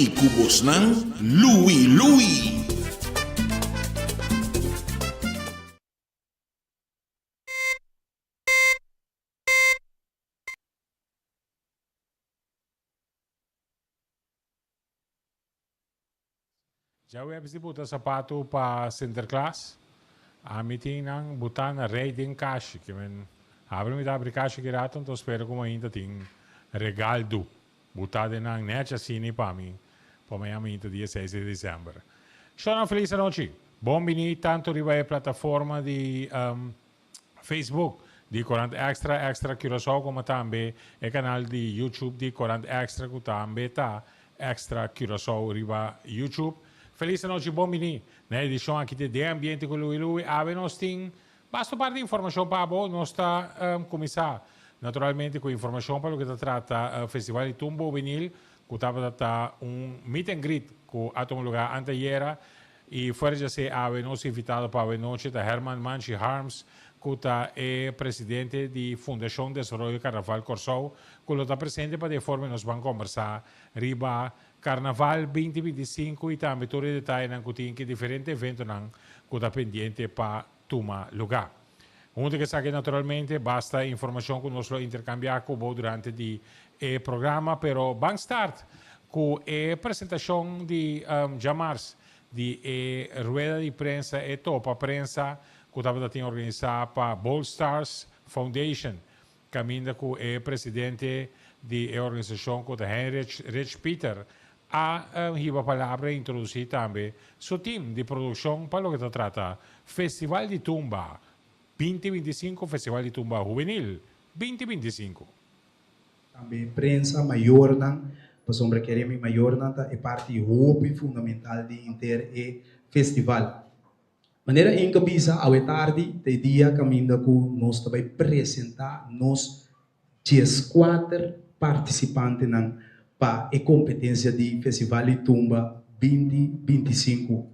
I ku bosnan Louie Louie. Djaweps di buta sapatu pa Sinterklaas, ami tin nan butá na rei den kashi. Ke men habri mi ta habri kashi ki rato, anto spera ku mainta tin regaldu butá den nan nèchi asini pa mi pa maña mainta dia seis di desèmber. Shònan felis anochi. Bon bini tantu riba e plataforma di Facebook di Corant Extra, Extra Curaçao como tambe e canal di YouTube di Corant Extra cu tambe ta Extra Curaçao riba YouTube. Feliz anochi bon bini na e edicion aki di Den Ambiente cu Louie Louie. Awe nos tin basta un par di informacion pa bo. Nos ta cuminsa naturalmente cu informacion pa loke ta trata Festival di Tumba Hubenil cu tabata ta un meet and greet cu a tuma lugar anteayera. I fuera djasé awe nos invitado pa awe nochi ta Herman Manchi Harms ku ta e presidente di Fundashon Desaroyo Karnaval Kòrsou ku lo ta presente pa di e forma nos ban kombersá riba Karnaval 2025 i tambe tur e detayenan ku tin ki diferente eventonan ku ta pendiente pa tuma lugá. Huntu ku esaki naturalmente basta informashon ku nos lo interkambiá ku bo durante di e programa, pero ban start ku e presentashon di djamars di e rueda di prensa, e topa prensa ku tabata tin organisá pa Bold Stars Foundation, kaminda ku e presidente di e organisashon ku ta Heinrich Rich Pieter a hiba palabra i introdusí tambe su tim di produkshon pa loke ta trata Festival di Tumba 2025, Festival di Tumba Hubenil 2025. Tambe prensa, mayornan, pasobra kere mi mayornan ta e parti hopi fundamental di henter e festival. Manera Inka bisa, awe tardi ta e dia kaminda ku nos ta bai presentá nos 14 partisipantenan pa e kompetensia di Festival di Tumba 2025.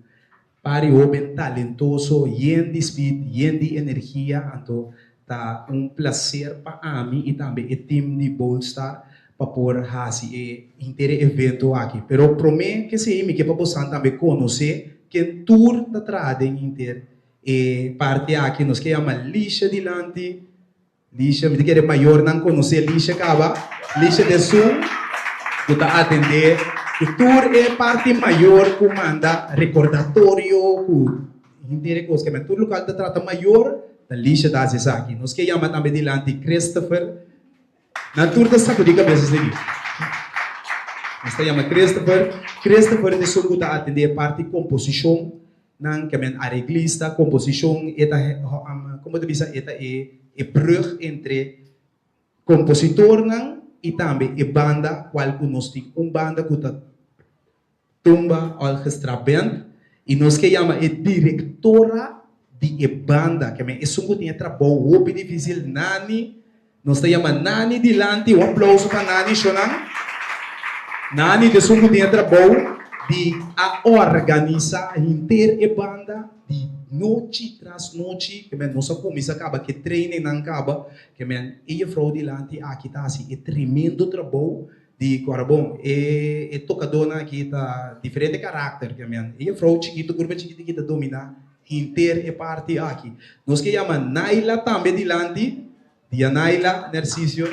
Pari hóben talentoso, yen di spit, yen di energia, anto ta un plaser pa ami i tambe e tim di Bold Star pa por hasi e henter e evento aki. Pero promé k'esei mi ke pa bosan tambe konosé ken tur ta traha den henter e parti aki. Nos ke yama Lisha dilanti. Lisha, mi ta kere mayornan konosé Lisha kaba. Lisha ta esun ku ta atendé ku tur e parti mayor ku manda rekordatorio ku henter e kos. Keme tur lokal ta trata mayor ta Lisha ta hasi esaki. Nos ke yama tambe dilanti Christopher. Nan tur ta sakudí kabes esei. Nos ta yama Christopher. Christopher ta esun ku ta atendé e parti komposishon nan, ke men areglista, komposishon, e ta, komo ta bisa, e ta e e brug entre kompositornan i tambe e banda kual ku nos tin un banda ku ta Tumba Orchestra Band y nos ke yama e directora di e banda ke men esun ku tin e trabou hopi dificil Nani nos ta yama Nani dilanti un aplauso pa Nani shonan Nani ta esun ku tin e trabou di a organisa henter e banda di nochi tras nochi ke men nos a kuminsa kaba ke training nan kaba ke men e jefrouw dilanti aki ta hasi e tremendo trabou Di ku ora bon, e e tokadónan aki ta diferente karakter ke men. E jefrou chikitu, kurpa chikitu ki ta dominá henter e parti aki. Nos ke yama Naila tambe dilanti, Dia Naila Narcisio.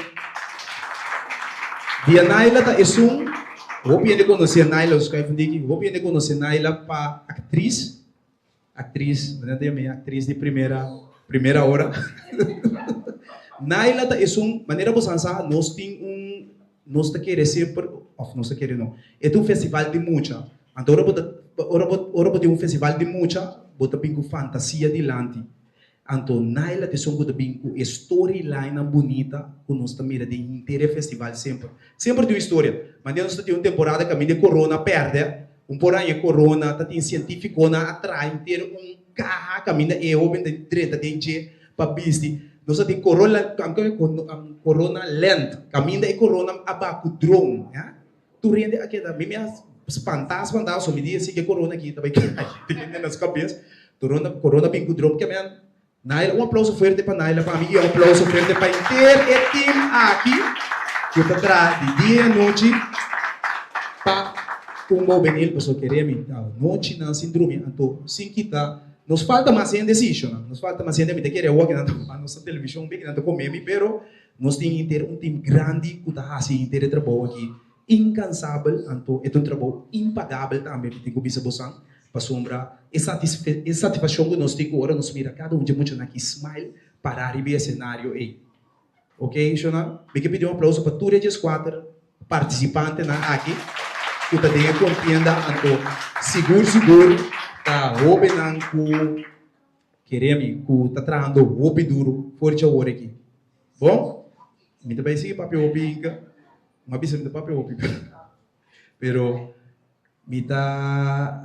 Dia Naila ta esun, hopi hende konosé Naila, nos skùif un diki, hopi hende konosé Naila pa aktris. Actriz, manera ta yam'é actriz di primera, primera ora. Naila ta esun, manera bo san sa, nos tin un, nos ta kere semper, of nos ta kere no, e ta un festival di mucha. Anto ora bo ta, ora bo, ora bo tin un festival di mucha, bo ta bin ku fantasia dilanti. Anto Naila ta esun ku ta bin ku e storylinenan bunita ku nos ta mira den henter e festival semper. Semper tin un historia. Manera nos ta tin un temporada kaminda e corona pèrdè, un por aña e corona ta tin sientífikonan a traha henter un kaha kaminda e hóben ta drenta den dje pa bisti. Nos ta tin corona corona land kaminda e corona a baha ku drone. Tur hende a keda, mi mi a spantá spantá, so mi di esei ke corona aki ta bai kai den nos kabes. Corona corona bin ku drop ke men. Naila, un aplauso fuerte pa Naila pa mi i un aplauso fuerte pa henter e team aki ku ta traha di dia i anochi pa. Tumba hubenil pasobra kere mi ta nochinan sin drumi anto sin kita nos falta mas hende si shona nos falta mas hende mi ta kere awor kinan ta wak nos na television be kinan ta come mi pero nos tin henter un team grandi ku ta hasi henter e trabou aki incansabel anto e ta un trabou impagabel tambe mi tin ku bisa bosan pasobra e e satisfaccion ku nos tin ku ora nos mira kada un dje muchanan aki smile para riba e escenario ey. Ok, shona, mi ke pidi un aplauso pa tur e dieskuater partisipantenan aki ku ta den e kontienda. Anto sigur sigur ta hóbennan ku kere mi ku ta trahando hopi duru for dje awor aki. Bon, mi ta bai sigui papia hopi Inka. Mi a bisa mi ta papia hopi pero Mi ta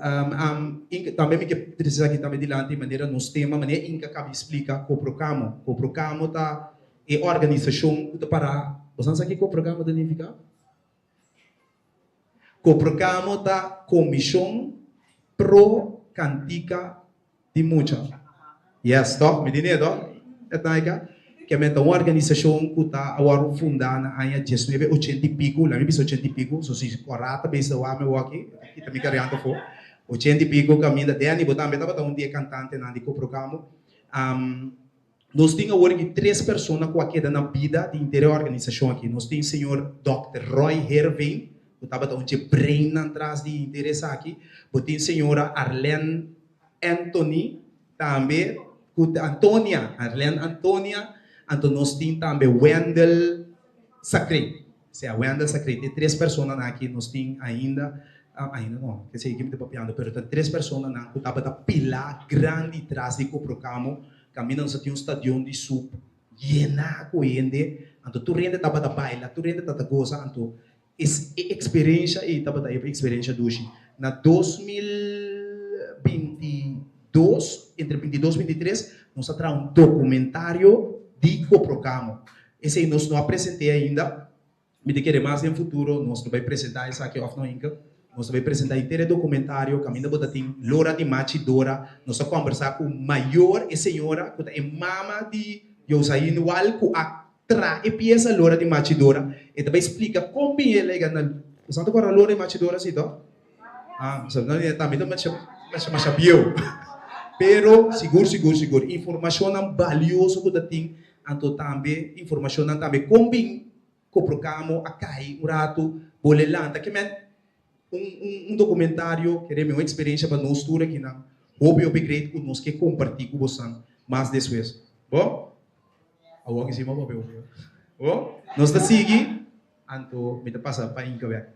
Inka tambe mi ke trese esaki tambe dilanti manera nos tema manera Inka kaba di splika Koprokamo. Koprokamo ta e organisashon ku ta para boso nan sa ke Koprokamo ta nifiká? Koprokamo ta Komishon Pro Kantika di mucha. Yes, toch? Mi di nee, toch? Etnaika? Ke men ta un organisashon ku ta a wòrdu fundá na aña diesnuebe ochenta i piku, laga mi bisa ochenta i piku, so si ora ta bisa wak mi wòki, e ta kita mi garganta afó. Ochenta i piku kaminda Danny, bo tambe tabata un di e kantantenan di Koprokamo. Nos tin awor aki tres persona ku a keda na bida di henter e organisashon aki. Nos tin señor dòkter Roy Herveen, ku tabata un dje breinnan tras di henter esaki. Bo tin señora Arlene Anthony tambe, ku Antonia, Arlene Antonia. Anto nos tin tambe Wendell Sacré. Sea Wendell Sacré. E tres personanan aki nos tin ainda, ainda no, ke sei ke mi ta papiando, pero ta tres personanan ku tabata pilá grandi tras di Koprokamo. Kaminda nos a tin un stadion di sup yená ku hende, anto tur hende tabata baila, tur hende tabata gosa, anto e eksperensha ei tabata e eksperensha dushi. Na 2022, entre 22 23, nos a traha un dokumentario di Koprokamo. Esei nos no a present'é ainda. Mi ta kere mas den futuro nos lo bai presenta esaki of no Inke. Nos ta bai presenta henter e documentario caminda bo ta tin Lora di Machi Dora. Nos a combersa cu mayor e señora cu ta e mama di Josain Wal cu a tra e pieza Lora di Machi Dora. E ta bai splica con bin el a yega na Boso ta corda Lora di Machi Dora si to? Ah, so no tambe ta masha masha masha bieu. Pero sigur sigur sigur informacionnan balioso cu ta tin anto tambe informacionnan tambe con bin Koprokamo a kai un ratu, bo le lanta. Ke men un un dokumentario, kere mi un eksperensha pa nos tur akinan. Hopi hopi great ku nos ke kompartí ku bosan mas despues. Bo? Awor aki si mi a papia hopi. Bo? Nos ta sigui, anto mi ta pasa pa Inka bek.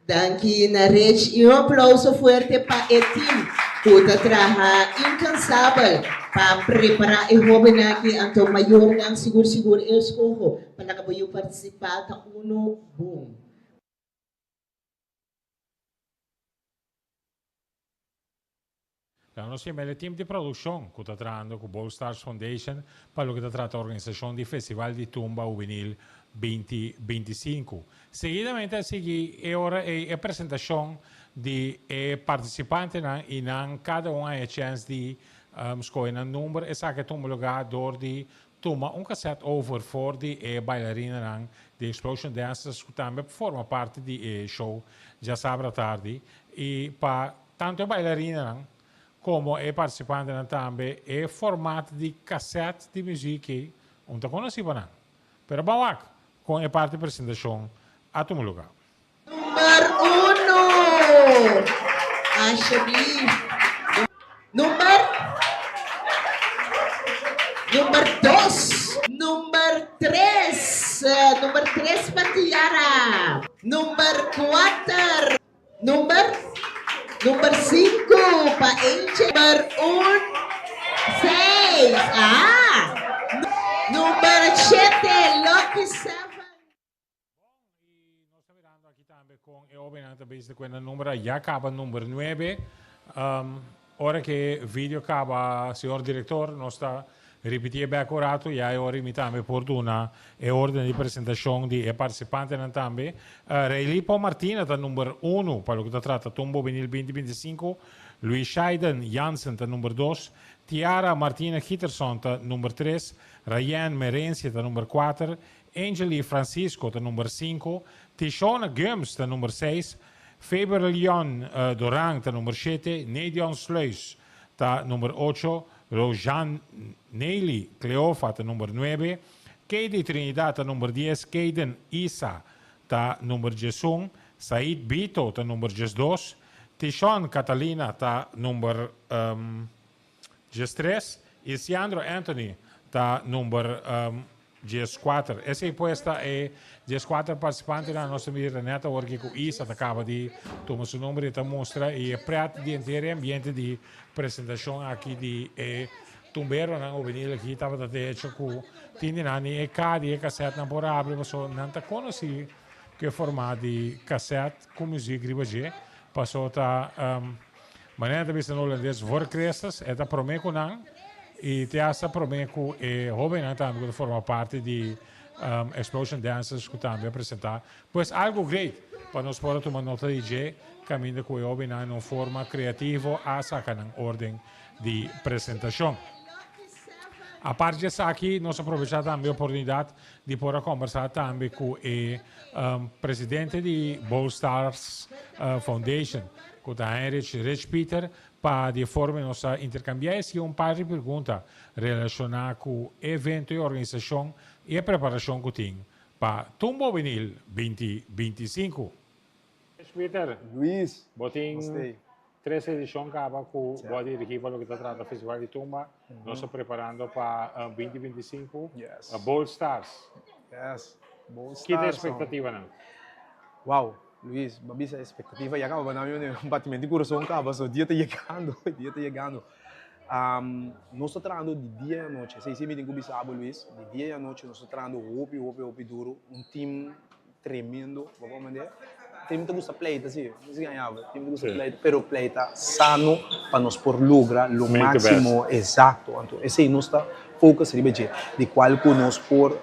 Danki na Rich y un aplauso fuerte pa e team cu ta traha incansabel pa prepara e hobennan aki anto mayornan sigur sigur e escoho pa laga bo yu participa ta uno bon. Laga nos yama el e team di produccion cu ta trahando cu Bold Stars Foundation pa loke ta trata organisacion di Festival di Tumba Hubenil 2025. Seguidamente a sigui e ora ey e presentacion di e participantenan y nan cada un a haya chens di scoge nan number. Esaki a tuma lugar door di tuma un cassette over for di e bailarinanan di Explosion Dancers cu tambe forma parti di e show djasabra tardi y pa Tantu e bailarinanan komo e partisipantenan tambe e format di kasèt di muzik ei un ta konosí pa nan. Pero ban wak kon e parti presentashon a tuma lugá. Number uno, Alsjeblieft. Number Number dos. Number tres, Number tres pa Tiara. Number kuater. Number Number sinku pa Angel. Number un seis ah Number shete Lucky seven. Bon, y nos ta mirando aki tambe con e hobennan ta bezig ta cuenta number, ya caba number nuebe. Ora ku e video kaba, señor direktor, nos ta ripití e bèk un ratu, ya e ora i mi tambe por duna e órden di presentashon di e partisipantenan tambe. Raylipo Martina ta number unu pa loke ta trata Tumbo Benil 2025, Luis Shaiden Jansen ta number dos, Tiara Martina Giterson ta number tres, Rayen Merencia ta number kuater, Angely Francisco ta number sinku, Tishona Gumbs ta number seis, Faber Leon Doran ta number shete, Nedion Sluis ta number ocho, Rojan Neily Cleofa ta number nuebe, Kady Trinidad ta number dies, Kayden Isa ta number diesun, Said Bito ta number diesdos, Tishon Catalina ta number 13 y Siandro Anthony ta number 14. Esey pues ta e 14 participantenan. Nos ta mira net awor ki cu Isa ta caba di tuma su number y ta mustra y e pret di henter e ambiente di presentacion aki di e tumberonan hubenil aki tabata de hecho cu tin di nan ni e ca di e casetnan por abri paso nan ta conoci cu e formaat di caset cu muziek riba dje paso ta Manera ta bisa na hulandes voor Christus, e ta prome ku nan i te hasta prome ku e hobennan tambe ku ta forma parti di Explosion Dancers ku tambe a presenta. Pues algu great pa nos por a tuma nota di dje kaminda ku e hobennan na un forma kreativo a saka nan orden di presentashon. Apart di esaki nos a probecha tambe e oportunidat di por a kombersá tambe ku e presidente di Bold Stars Foundation, ku ta Heinrich Rich Pieter, pa di e forma nos a interkambiá i hasi un par di pregunta relashoná ku e evento i organisashon i e preparashon ku tin pa Tumba Hubenil 2025. Rich Pieter, Luis, bo tin tres edishon kaba ku bo a dirigí pa loke ta trata Festival di Tumba. Nos ta preparando pa 2025. Bold Stars. Yes, Bold Stars. Ki ta e espektativanan? Wow, Luis, bo a bisa espektativa ya kaba na mi un batimento di kurason kaba, so dia ta yegando, dia ta yegando. Nos ta trahando di dia i anochi, esei si mi tin ku bisa bo Luis, di dia i anochi nos ta trahando hopi, hopi, hopi duru, un team Tremendo, bo por mende. Tin ta gusta pleita si, no si gaña bo. Tin ta gusta pleita, pero pleita sano pa nos por logra lo maximo exacto. Anto esey nos ta focus riba dje, di cual cu nos por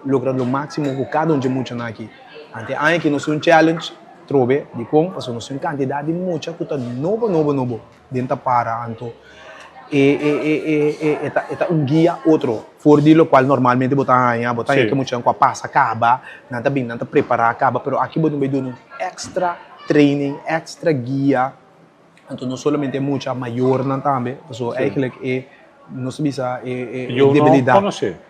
logra lo maximo cu cada un dje muchanan aki. Ante aña aki nos tin un challenge trobe, dicon? Pasobra nos tin un cantidad di mucha cu ta nobo, nobo, nobo. Den ta para anto e e e e e e ta e ta un guia otro for di locual normalmente bo ta haña bo ta haña ke muchanan cu a pasa caba nan ta bin nan ta prepara caba pero aki bo tin bay duna un extra training extra guia anto no solamente e mucha mayornan tambe pasobra eigenlijk e nos ta bisa e e e debilidad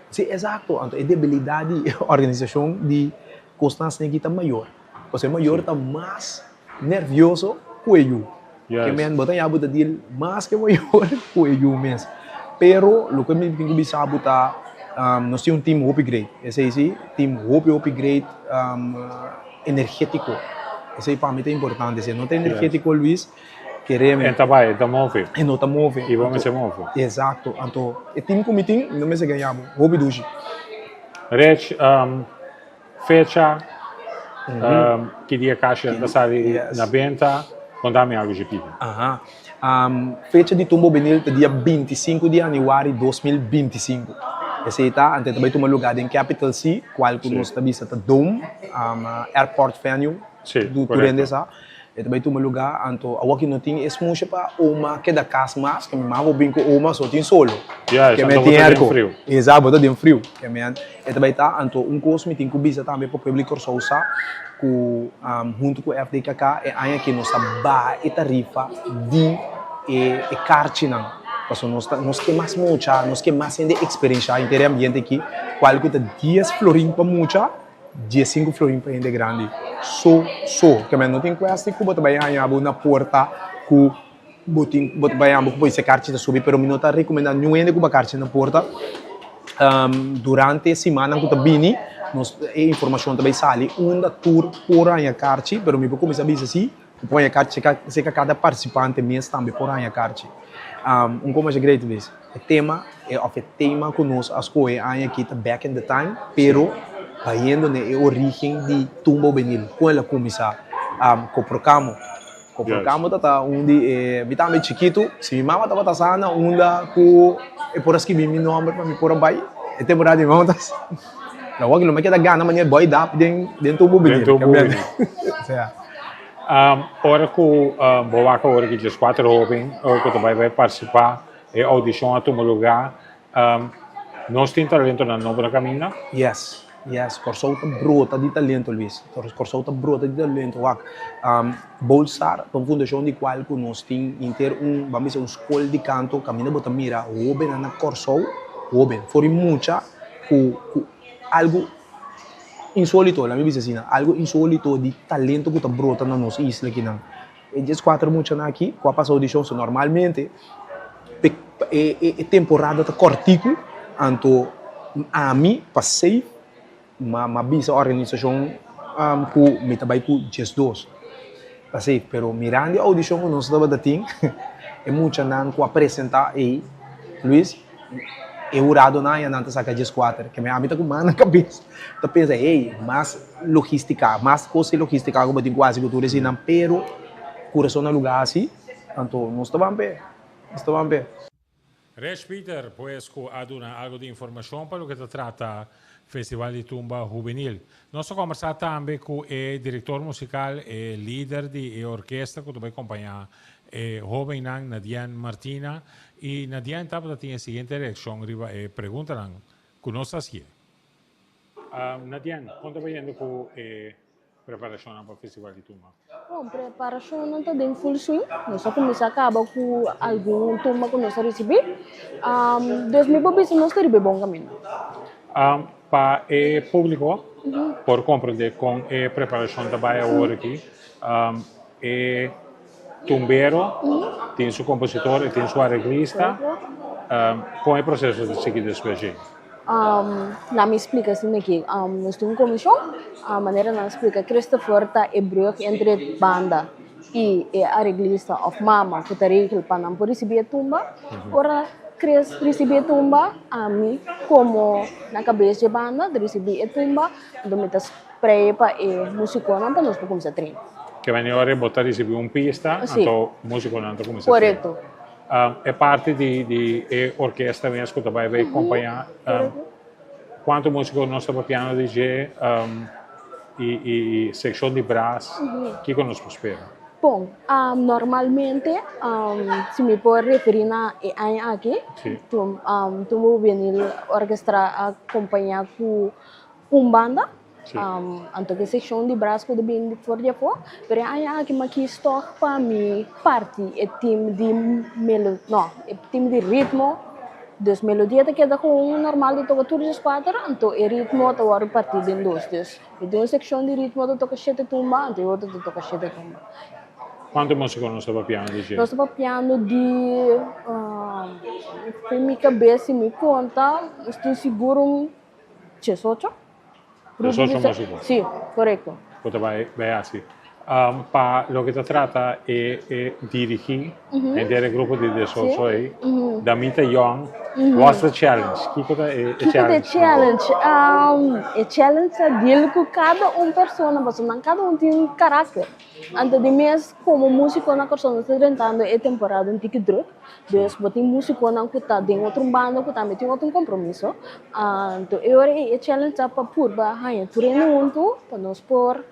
si exacto anto e debilidad di e organisacion di cosnan asina aki ta mayor pasobra e mayor ta mas nervioso ku e yu. Ke men bo ta ya bo ta deal mas ke mayor ku e yu mes. Pero loke mi tin ku bisa bo ta nos tin un team hopi great. Esei si, team hopi hopi great energetiko. Esei pa mi ta importante. Si e no ta energetiko Luis, kere mi. E ta bai, e ta move. E no ta move. I bo mester move. Exacto. Anto e team ku mi tin, mi no mester gaña bo. Hopi dushi. Rech, Fecha, ki dia kasha ta sali na benta? Konta mi algu chikito. Aha. Fecha di Tumba Hubenil ta dia 25 di januari 2025. Esei ta, ante ta bai tuma luga den Capital C, kual ku nos ta bisa ta Dome, Airport Venue, tur hende sa. E ta bai tuma luga, anto awor ki no tin e smusha pa oma keda kas mas, ke mi mama por bin ku oma so tin solo. Juist, Ke anto men bo tin ta den airco. friu. Exacto, bo ta den friu. Ke men e ta bai ta, anto un kos mi tin ku bisa tambe pa pueblo di Kòrsou sa ku huntu ku FDKK e aña aki nos ta baha e tarifa di e e karchinan. Pasobra nos ta nos ke mas mucha, nos ke mas hende eksperenshá henter e ambiente aki, kual ku ta dies florin pa mucha. 15 florin pa hende grandi so so ke men no tin kwesti ku bo ta bai haña bo na porta ku bo tin bo ta bai haña bo ku pone karchi ta subi pero mi no ta rekomendá niun hende ku ba karchi na porta durante simannan ku ta bini nos e informashon ta bai sali unda tur por haña karchi pero mi por kuminsá bisa si ku por haña karchi serka kada partisipante mes tambe por haña karchi un komo masha great bes. E tema of e tema ku nos a skohe e aña aki ta Back in the Time, pero bayendo na e origen di Tumba Hubenil, kon el a kuminsá. Koprokamo. Koprokamo ta ta un di e, mi tambe chikitu, si mi mama tabata sa na unda ku e por a skibi mi nòmber pa mi por a bai, e temporada mi mama ta Na wak lo mi keda gana manera boy dap den den Tumba Hubenil. Den Tumba Hubenil. Ora ku bo wak awor aki 14 hoben ku ta bai bai partisipá E audicion a tuma lugar. Nos tin talentonan nobo na caminda? Yes. Yes, Kòrsou ta brota di talento, Luis. Kòrsou ta brota di talento. Wak, Bolsar ta un fundashon di kual ku nos tin henter un, ban bisa un skol di kanto kaminda bo ta mira hóbennan na Kòrsou, hóben, for di mucha ku ku algu insólito, laga mi bisa asina, algu insólito di talento ku ta brota na nos isla akinan. E dieskuater muchanan aki ku a pasa oudishon, so normalmente e temporada ta kòrtiku, anto ami pa safe m'a bisa organisashon ku mi ta bai ku diesdos pa safe, pero mirando e oudishon ku nos tabata tin e muchanan ku a presentá ei, Luis, E huradonan aya nan ta saka dieskuater. Keme ami ta ku man na kabes ta pensa, hey, mas logistica, mas kos di logistica ku bo tin ku hasi ku tur eseinan, pero kurason na luga hasi, anto nos ta ban p'e, nos ta ban p'e. Rech Pieter, pues ku a duna algu di informashon pa loke ta trata Festival di Tumba Hubenil. Nos ta kombersá tambe ku e direktor musikal, e lider di e orkesta ku ta bai kompañá E hóbennan Nadian Martina i Nadian tabata tin e siguiente reakshon riba e preguntanan ku nos a hasié. Nadian, kon ta bayendo ku e preparashonnan pa Festival di Tumba? Bon, preparashonnan ta den full swing. Nos a kuminsá kaba ku algun tumba ku nos a risibí. Dus mi por bisa nos ta riba e bon kaminda. Pa e públiko por komprendé kon e preparashon ta bai awor aki, E tumbero tin su compositor e tin su areglista. Con e proceso ta sigui despues dje? Laat mi splica asina aki. Nos tin un comision, manera nan a splica Christopher ta e brug entre banda y e areglista of mama cu ta regel pa nan por ricibi e tumba. Ora Chris ricibi e tumba, ami como na cabes dje banda ta ricibi e tumba, enton mi ta. Prei pa e musiconan pa nos por cuminsa train. Ke manera ora bo ta ricibi un pista, Sí. anto musiconan ta cuminsa train. Corecto. E parti di di e orkesta mes cu ta bay bay compaña, cuanto musico nos ta papiando di dje y y seccion di brass, kico nos por spera? Bon, normalmente si mi por referi na e aña aki, Sí. Tumba Juvenil Orchestra a compaña cu Un banda, anto ke sekshon di bras ku ta bini for di afó, pero e aña aki mi a kis tòg pa mi parti e tim di melo, no, e tim di ritmo, dus melodia ta keda kon normal ta toka tur dieskuater, anto e ritmo ta wòrdu partí den dos, dus mi tin un sekshon di ritmo ta toka shete tumba, anto e otro ta toka shete tumba. Kuantu músiko nos ta papiando di dje? Nos ta papiando di, den mi kabes si mi konta, nos tin sigur un. Diesocho. Diesocho músiko? Sí, korekto. Ku ta bai bai hasi. Pa loke ta trata e e dirigí henter e grupo di diesocho ei, Damita Young, what's the challenge? Kiko ta e Kiko ta e challenge? challenge? E challenge ta deal ku kada un persona pasobra nan kada un tin un karakter. Anto di mes komo músiko na Kòrsou nos ta drentando e temporada un tiki drùk. Dus bo tin músikonan ku ta den otro banda ku tambe tin otro kompromiso. Anto e ora ei e challenge ta pa purba haña tur hende huntu pa nos por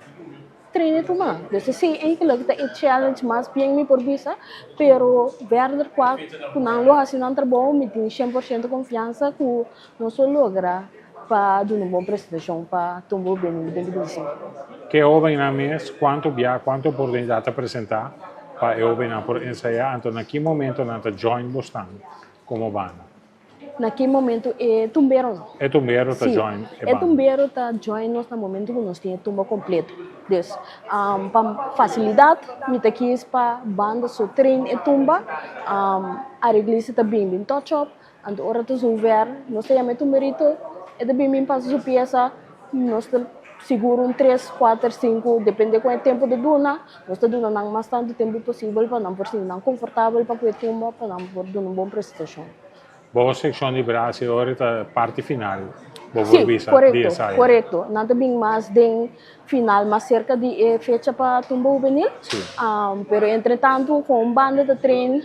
train e tuma. Dus esei eigenlijk ta e challenge mas bien mi por bisa, pero verder kua ku nan lo hasi nan trabou mi tin shen por shento konfiansa ku nos lo logra pa duna un bon presentashon pa tumba bini den 2025. Ke hóbennan mes kuantu bia, kuantu oportunidat ta presentá pa e hóbennan por ensayá? Anto na ki momento nan ta join bosnan komo banda? Na ki momento e tumberonan? E tumbero ta join e banda. E tumbero ta join nos na momento ku nos tin e tumba kompleto. Dus, pa fasilidat mi ta kis pa banda so train e tumba, areglista ta bin bin touch up, Anto ora ta zover, nos ta yama e tumberito, e ta bin bin pasa su piesa, nos ta sigur un tres, kuater, sinku, depende kon e tempu ta duna, nos ta duna nan mas tantu tempu posibel pa nan por sinti nan konfortabel pa ku e tumba, pa nan por duna un bon presentashon. Bo sekshon di bras e ora ta parti final, bo por bisa di Sí, esaya. korekto, korekto. Nan ta bin mas den final, mas serka di e fecha pa tumba hubenil, pero entretantu kon un banda ta train,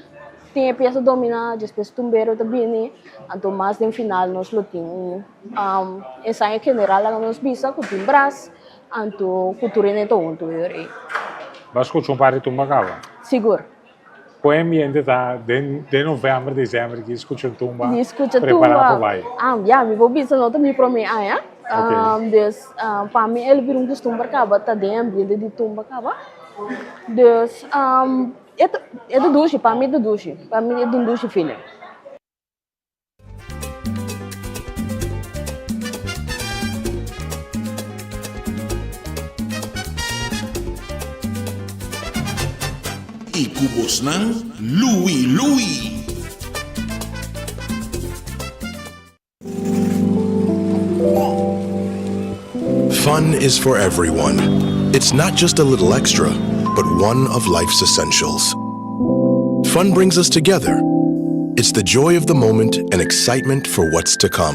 Tin e pieza domina, despues tumbero ta bini, anto mas den final nos lo tin un ensayo general laga nos bisa cu tin bras, anto cu tur hende ta hunto e ora ey. Bo a scucha un par di tumba caba? Sigur. Con e ambiente ta den november, december ki scucha un tumba Di scucha prepara tumba, pa bay? Ah, ya, mi por bisa no ta mi prome aña. Dus pa mi el bira un kustumber kaba ta den ambiente di tumba kaba. Dus e ta e ta dushi, pa mi e ta dushi, pa mi e ta un dushi feeling. I ku bosnan Louie Louie. Fun is for everyone. It's not just a little extra, but one of life's essentials. Fun brings us together. It's the joy of the moment and excitement for what's to come.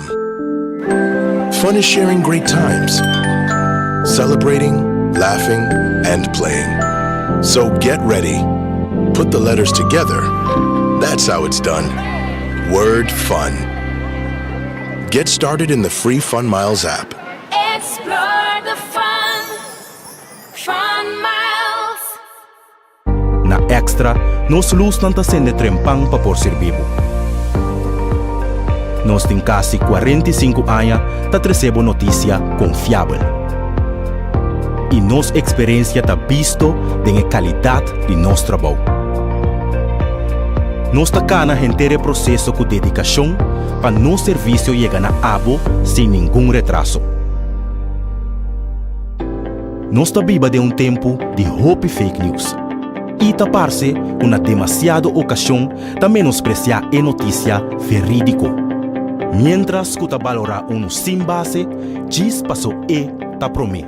Fun is sharing great times, celebrating, laughing, and playing. So get ready. Put the letters together. That's how it's done. Word fun. Get started in the free Fun Miles app. Explore the fun, Fun Miles. Na Extra, nos lusnan ta sende trempan pa por sirbi bo. Nos tin kasi 45 aña ta trese bo notisia konfiabel. I nos eksperensia ta bisto den e kalidat di nos trabou. Nos ta kana henter e proseso ku dedikashon pa nos servisio yega na abo sin ningun retraso. Nos ta biba den un tempu di hopi fake news i ta parse ku na demasiado okashon ta menospresiá e notisia verídiko, miéntras ku ta balorá unu sin base djis paso e ta promé.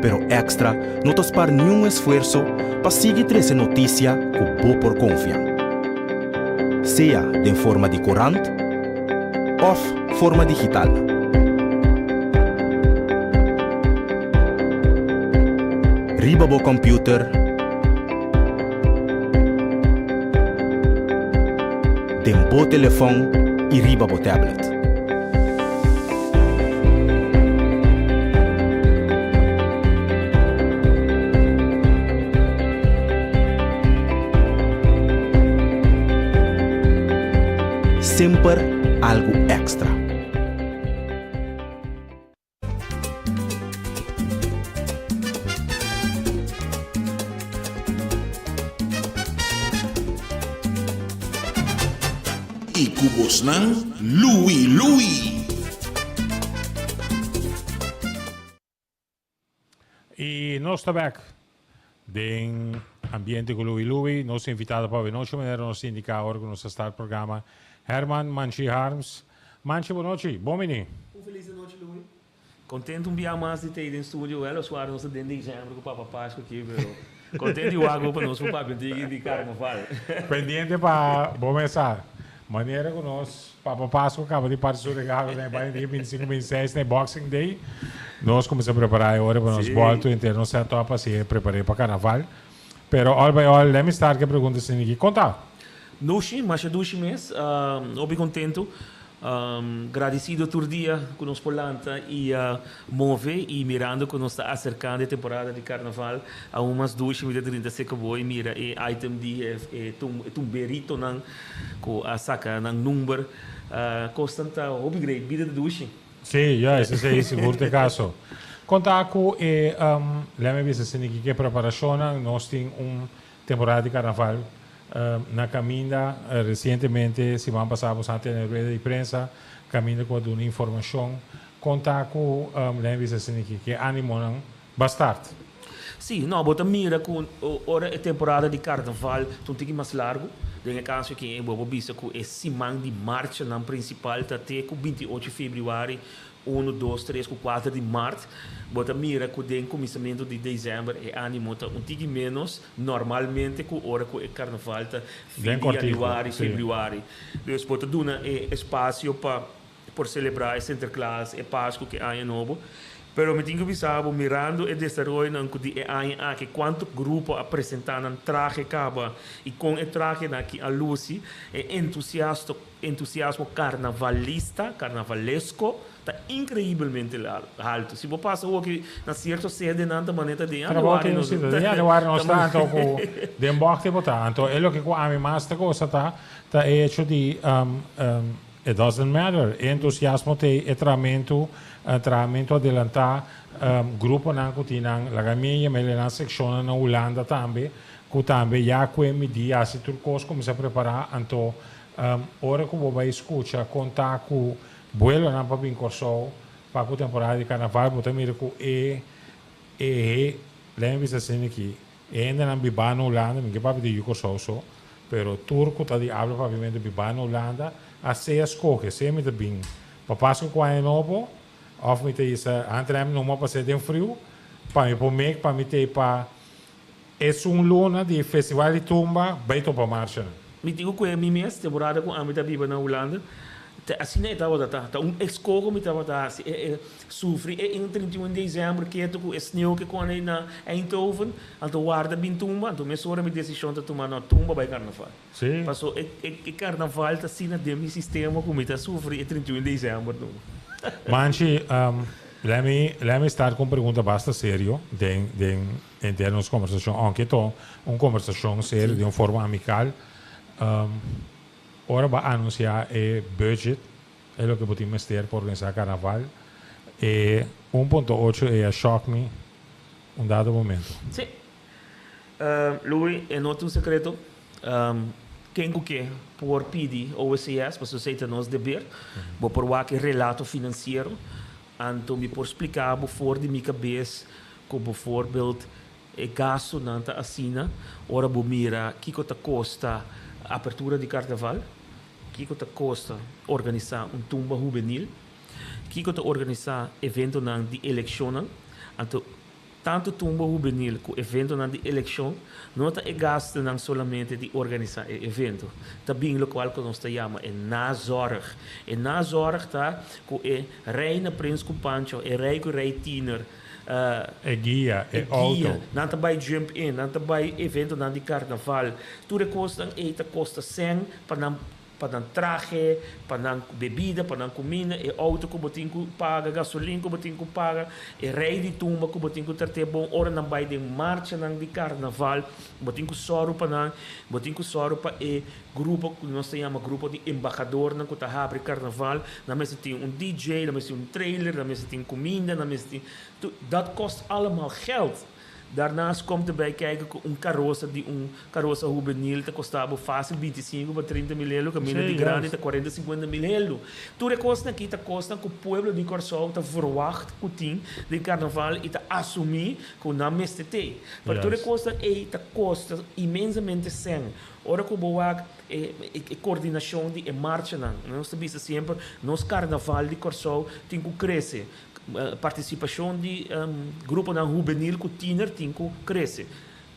Pero Extra no ta spar niun esfuerso pa sigui trese notisia ku bo por konfia. Sea den forma di korant òf forma digital. Riba bo kòmpiuter. Den bo telefòn i riba bo tablet. Semper algu èkstra. I ku bosnan Louie Louie. I nos ta bek den ambiente ku Louie Louie. Nos invitado pa awe nochi manera nos indica ora ku nos a start programa Herman Manchi Harms. Manchi bo nochi, bon bini. Un felis anochi Louie. Contento un bia mas di ta ei den studio. Wel oswar nos ta den december cu Papa Pascu aki pero contento y wak pa nos por papia un tiki di carnaval. Pendiente pa bo mesa. Manera cu nos Papa Pascu caba di parti su regalo na e baño dia 25, 26 na e Boxing Day, nos cuminsa prepara e ora pa nos bolto henter nos set up asi e prepare pa carnaval. Pero all by all, let me start cu e pregunta asina aki. Con ta? Dushi, masha dushi mes. Hopi contento. Gradicido tur dia cu nos por lanta y move y mirando cu nos ta acercando e temporada di carnaval aun mas dushi mi ta drinta seca bo y mira e item di e tumberitonan cu a saca nan number. Cosnan ta hopi great, bida ta dushi. Sí, juist, esey sigur ta e caso. Conta cu e, lemme bisa asina aki, cu e preparacionnan nos tin un Temporada di Carnaval na caminda. Recientemente, siman pasa bo sa tene rueda di prensa caminda cu a duna informacion con ta cu Len bisa asina ki ke animonan ba start. Sí, no, bo ta mira cu ora e temporada di Carnaval ta un tiki mas largo, den e caso aki bo por bisa cu e siman di marchanan principal ta te cu 28 februari Unu, dos, tres ku kuater di mart, bo ta mira ku den kuminsamentu di desèmber e ánimo ta un tiki ménos normalmente ku ora ku e karnaval ta fin di yanüari, febrüari. Dus bo ta duna e espasio pa por selebrá e Sinterklaas, e Pasku ku e Aña Nobo. Pero mi tin ku bisa bo, mirando e desaroyonan ku di e aña aki, kuantu grupo a presentá nan trahe kaba i kon e trahenan aki a lusi, e entusiasto, entusiasmo karnavalista, karnavalesko, ta inkreibelmente haltu. Si bo pasa hopi na sierto sedenan ta manera ta den Trabou januari tin nos si ta den januari nos ta anto ku den bòkte bo ta. Anto e loke ku ami mas ta gosa ta ta e hecho di it doesn't matter e entusiasmo t'ei e tramentu trahamentu adelantá gruponan ku tin nan laga mi yama el nan sekshonnan na Hulanda tambe ku tambe ya ku e midí hasi tur kos kuminsá prepará anto ora ku bo bai skucha kon ta ku Buelonan pa bin Kòrsou pa ku temporada di karnaval bo ta mira ku e e he lei mi bisa asina aki e hendenan bibá na Hulanda mi ke papia di yu Kòrsou so pero tur ku ta di abla papiamentu bibá na Hulanda a sea skohe sea mi ta bin pa Pasku ku aña nobo òf mi ta isa antrèm numa pas'é den friu pa mi por mek pa mi t'ei pa Esun luna di Festival di Tumba bay topa marchanan. Mi tin ku kue mi mes, temporada ku ami ta biba na Hulanda, ta asina e tabata ta. Ta un eskoho mi tabata hasi, e e sufri e in 31 december ketu ku e sneeuw ke kone na Eindhoven, anto warda bin tumba, anto mesora mi desishon ta tuma no tumba bay karnaval. Sí. Paso e e karnaval ta asina den mi sistema ku mi ta sufri e 31 december tumba. Manchi, let me let me start ku un pregunta basta serio den den Henter nos kombersashon, ounke ta un kombersashon serio den un forma amikal, ora bo a anunsiá e budget, e loke bo tin mester pa organisá karnaval, e 1.8 ei a shòk mi un dado momento. Sí. Louis, e no ta un sekreto. Ken ku ke por pidi OSCS, pasobra esei ta nos deber. Bo por wak e relato finansiero. Anto mi por spliká bo for di mi kabes ku bovoorbeeld e gastunan ta asina ora bo mira kiko ta kosta apertura di karnaval, kiko ta kosta organisá un tumba hubenil, kiko ta organisá eventonan di elekshonnan. Anto Tantu tumba hubenil ku eventonan di elekshon no ta e gastunan solamente di organisá e evento. Ta bin lokual ku nos ta yama e nazorg. E nazorg ta ku e reina, prins ku pancho, e rei ku rei tiener, E guia, e outo. Nan ta bai jump in, nan ta bai eventonan di karnaval. Tur e kosnan ei ta kosta sèn pa nan pa nan trahe, pa nan bebida, pa nan kuminda, e outo ku bo tin ku paga, gasolin ku bo tin ku paga, e rei di tumba ku bo tin ku trat'é bon ora nan bai den marchanan di karnaval, bo tin ku sòru pa nan, bo tin ku sòru pa e grupo ku nos ta yama grupo di embahadornan ku ta habri karnaval, nan mester tin un DJ, nan mester tin un trailer, nan mester tin kuminda, nan mester tin, dat kost allemal gèld. Daarnaast komt erbij kijken ku un karosa di un karosa hubenil ta kosta bo fásil 25 pa 30 mil helu, kaminda di grandi ta 40, 50 mil helu. Tur e kosnan aki ta kosnan ku pueblo di Kòrsou ta verwagt ku tin den karnaval i ta asumí ku nan mester tei. Pero tur e kosnan ei ta kosta inmensamente sèn. Ora ku bo wak e e kordinashon di e marchanan, nos ta bisa semper nos karnaval di Kòrsou tin ku krese. Partisipashon di gruponan hubenil ku tiner tin ku krese.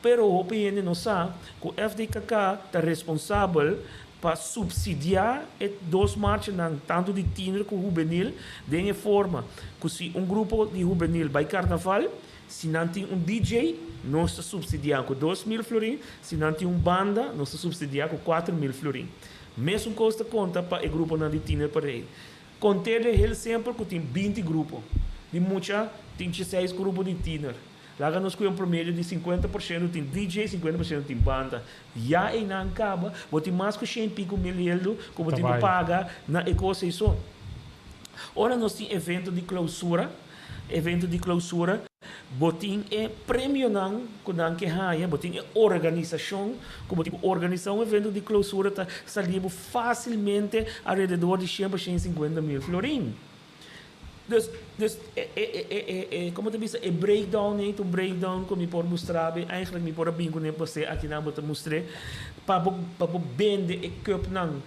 Pero hopi hende no sa ku FDKK ta responsabel pa supsidiá e dos marchanan, tantu di tiner ku hubenil, den e forma ku si un grupo di hubenil bai karnaval, si nan tin un DJ, nos ta supsidiá ku 2000 florin, si nan tin un banda, nos ta supsidiá ku 4000 florin. Mesun kos ta konta pa e gruponan di tiner parei. Kont'é heel simpel ku tin 20 grupo di mucha, tin 16 grupo di tiner. Laga nos ku un promedio di 50% tin DJ, 50% tin banda. Ya einan kaba, bo tin mas ku shen piku mil heldu ku bo tin ku paga na e kos ei so. Ora nos tin evento di klousura, evento di klousura, bo tin e premionan ku nan ke haña, bo tin e organisashon ku bo tin ku organisá un evento di klousura ta sali bo fásilmente alrededor di shen pa shen i sinkuenta mil florin. Dus, dus e, e, e, e, e, e, komo ta bisa, e breakdown ei ta un breakdown ku mi por mustra bo, eigenlijk mi por a bin kuné pasé akinan bo ta mustr'é, pa bo, pa bo bende e cupnan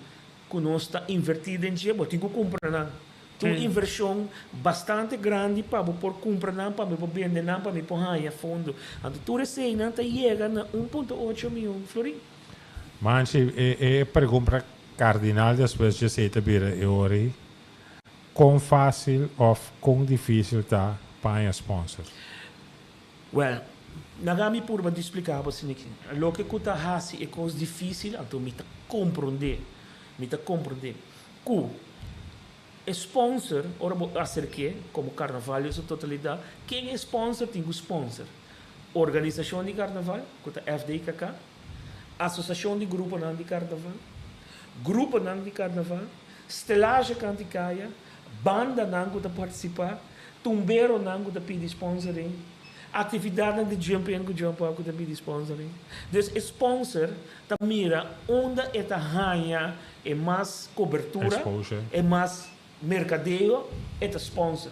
ku nos ta invertí den dje, bo tin ku kumpra nan. Ta un invershon bastante grandi pa bo por kumpra nan, pa mi por bende nan, pa mi por haña fondo. Anto tur eseinan ta yega na 1.8 mion florin. Manchi, e e pregunta kardinal despues dje esei ta bira e ora ei, kon fásil òf kon difísil ta? pa haña sponsor? Well, laga mi purba di splica bo asina aki. Loke cu ta haci e cos dificil, anto mi ta comprende, mi ta comprende cu e sponsor, ora bo acerk'e como Carnaval den su totalidad, ken e sponsor tin cu sponsor? Organisacion di Carnaval, cu ta FDKK, Asociacion di gruponan di Carnaval, gruponan di Carnaval, Stelage Canticaya, bandanan ku ta partisipá, tumberonan ku ta pidi sponsoring, aktividatnan di jump in ku jump out ku ta pidi sponsoring. Dus e sponsor ta mira unda e ta haña e mas kobertura, e mas merkadeo, e ta sponsor.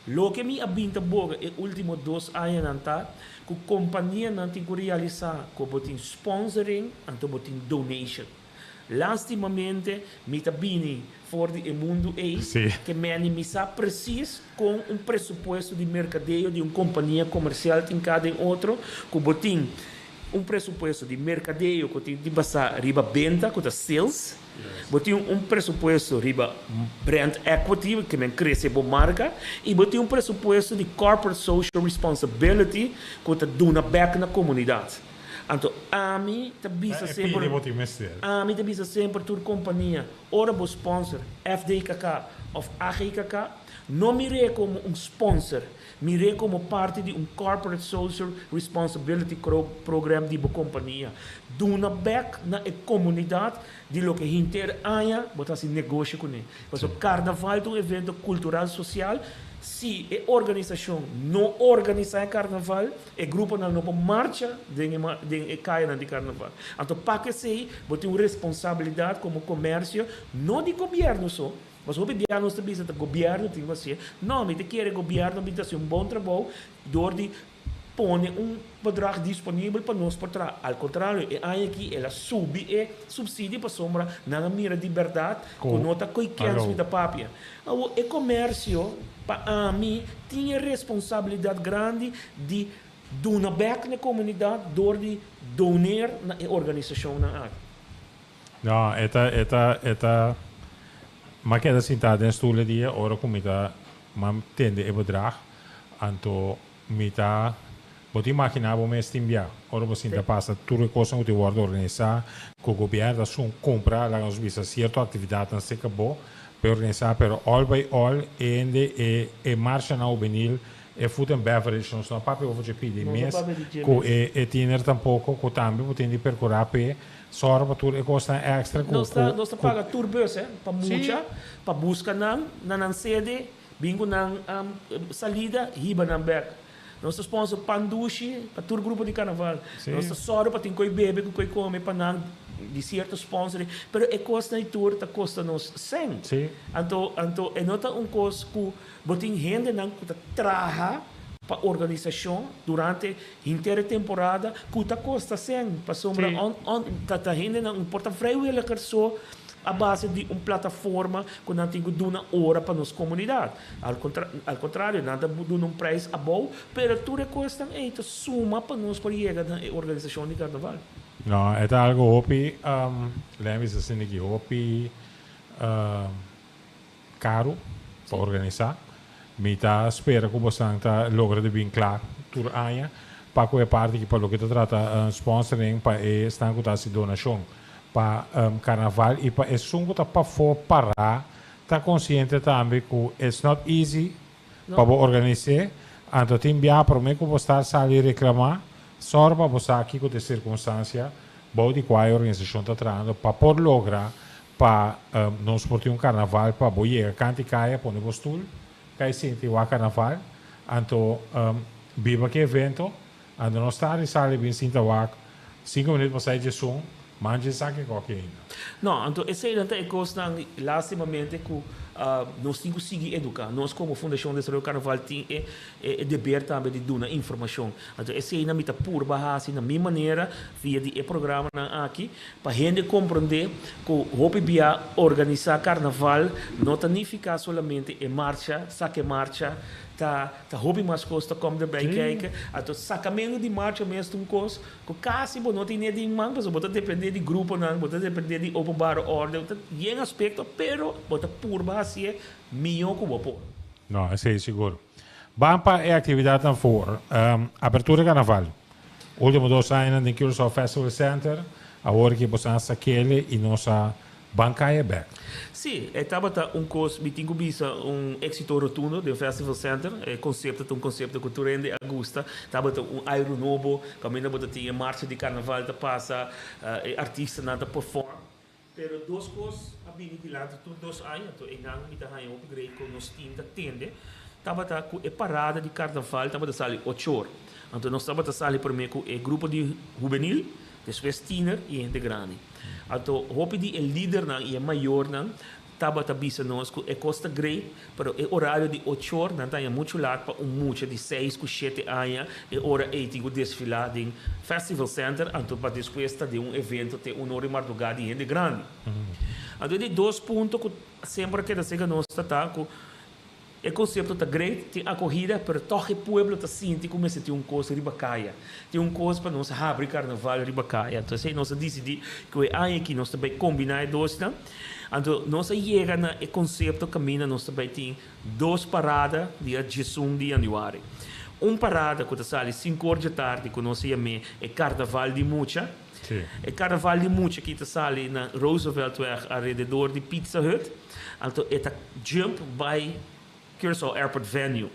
Loke mi a bin ta boga e último dos añanan ta ku kompanianan tin ku realisá ku bo tin sponsoring anto bo tin donation. Lastimamente mi ta bini for di e mundu ei ke meni mi sa presis kon un presupuesto di merkadeo di un kompania komersial tin ka den otro ku bo tin un presupuesto di merkadeo ku tin di basá riba benta ku ta sales, bo tin un presupuesto riba brand equity ke men krese bo marka i bo tin un presupuesto di corporate social responsibility ku ta duna bèk na komunidat. Anto ami ta bisa semper, ami ta bisa semper tur kompania, ora bo sponsor FDKK òf AGKK, no mir'é komo un sponsor, mir'é komo parti di un corporate social responsibility program di bo kompania. Duna bèk na e komunidat di loke henter aña bo ta hasi negoshi kuné. Pasobra karnaval ta un evento kultural sosial, si e organisashon no organisá e karnaval, E gruponan no por marcha den e den e kayanan di karnaval. Anto pa esei bo tin un responsabilidat komo komersio, no di gobièrnu so, pasobra hopi bia nos ta bisa ta gobièrnu tin ku hasié. No, mi ta kere gobièrnu bin ta hasi un bon trabou dor di pone un bedrag disponibel pa nos por traha. Al kontrario, e aña aki el a subi e supsidio pasobra nan a mira di bèrdat ku no ta koe kèns mi ta papia. Awor, e komersio, pa ami, tin e responsabilidat grandi di duna bèk na e komunidat dor di doneer na e organisashonnan aki. No, e ta, e ta, e ta, m'a keda sintá den stul e dia ora ku mi ta, m'a tende e bedrag, anto Mi ta, Bo ta imaginá bo mes tin bia, ora bo sinta pasa tur e kosnan ku tin wòrdu organisá, ku gobièrnu ta sun kumpra, laga nos bisa, sierto aktividatnan serka bo pa e organisá, pero all by all e hende e e marshanan hubenil, e food and beverage, nos no a papia over dje pidi mes ku e e tiner tampoko, ku tambe bo tin di perkurá p'e sòru pa tur e kosnan èkstra ku Nos ta ku nos ta ku paga tur bus, eh, pa mucha, pa buska nan na nan sede. Bin ku nan salida, hiba nan bek. Nos ta sponsor pan dushi pa tur grupo di karnaval. Nos ta sòru pa tin koi bebe ku koi kome pa nan di sierto sponsor. Pero e kosnan ei tur ta kosta nos sèn. Anto anto e no ta un kos ku bo tin hendenan ku ta traha pa organisashon durante henter e temporada ku ta kosta sèn. Pasobra ta ta hendenan por ta vrijwilliger so. A base di un plataforma ku nan tin ku duna ora pa nos komunidat. Al kontra, al kontrario, nan ta duna un prijs abou, pero tur e kosnan ei ta suma pa nos por yega na e organisashon di karnaval. No, e ta algo hopi, lei mi bisa asina aki, hopi karu pa organisá. Mi ta spera ku bosan ta logra di bin kla tur aña pa ku e parti aki pa loke ta trata sponsoring pa e esnan ku ta hasi donashon pa karnaval i pa esun ku ta pafó pará ta konsiente tambe ku it's not easy pa bo organis'é anto tin bia promé ku bo start sali reklamá sòru pa bo sa kiko ta e sirkunstansia bou di kua e organisashon ta trahando pa por logra Pa nos por tin un karnaval pa bo yega kant i kaya pone bo stul kai sinti wak karnaval anto biba ki evento anto nos ta ri sali bin sinta wak sinku minut pasá e djesun man dje sa ke koki ainda. No, anto eseinan ta e kosnan lastimamente ku nos tin ku sigui eduká. Nos komo Fundashon Desaroyo Karnaval tin e e deber tambe di duna informashon. Anto eseinan mi ta purba hasi na mi manera via di e programanan aki Pa hende komprondé ku hopi bia organisá karnaval no ta nifiká solamente e marcha, saka e marcha, ta ta hopi mas kos ta kòm derbij kijken. Anto sakamentu di marcha mes ta un kos ku kasi bo no tene den man pasobra bo ta dependé di gruponan, bo ta dependé di openbare orde, bo ta yen aspekto pero bo ta purba hasié mihó ku bo por. No, esei sigur. Ban pa e actividadnan for apertura di carnaval. Ultimo dos añanan den Curaçao Festival Center, awor ki boso a sakele y nos a ban caya bek. Sí, e tabata un cos, mi tin cu bisa, un exito rotundo den Festival Center. E concepto ta un concepto cu tur hende a gusta. Tabata un airo nobo, caminda bo ta tin e marcha di carnaval ta pasa, e artistanan ta perform. Pero dos kos a bini dilanti tur dos aña, anto einan mi ta haña hopi great ku nos team ta tende, tabata ku e parada di karnaval tabata sali ochor. Anto nos tabata sali promé ku e grupo di hubenil, despues tiener i hende grandi. Anto hopi di e lidernan i e mayornan tabata bisa nos ku e kos ta great, pero e orario di ochor nan ta haña muchu lat pa un mucha di seis ku shete aña e ora ei tin ku desfilá den Festival Center anto pa despues ta den un evento te un ora di mardugá di hende grandi. Anto e di dos punto ku semper a keda serka nos ta ta ku e konsepto ta great, tin akohida, pero tòg e pueblo ta sinti ku mester tin un kos riba kaya, tin un kos pa nos habri karnaval riba kaya. Anto esei nos a disidí ku e aña aki nos ta bai kombiná e dosnan. Anto nos a yega na e konsepto kaminda nos ta bai tin dos parada dia diesun di yanüari. Un parada ku ta sali sinku or djatardi ku nos a yam'é e Karnaval di Mucha. E Karnaval di Mucha ki ta sali na Rooseveltweg alrededor di Pizza Hut. Anto e ta jump bai Curaçao Airport Venue.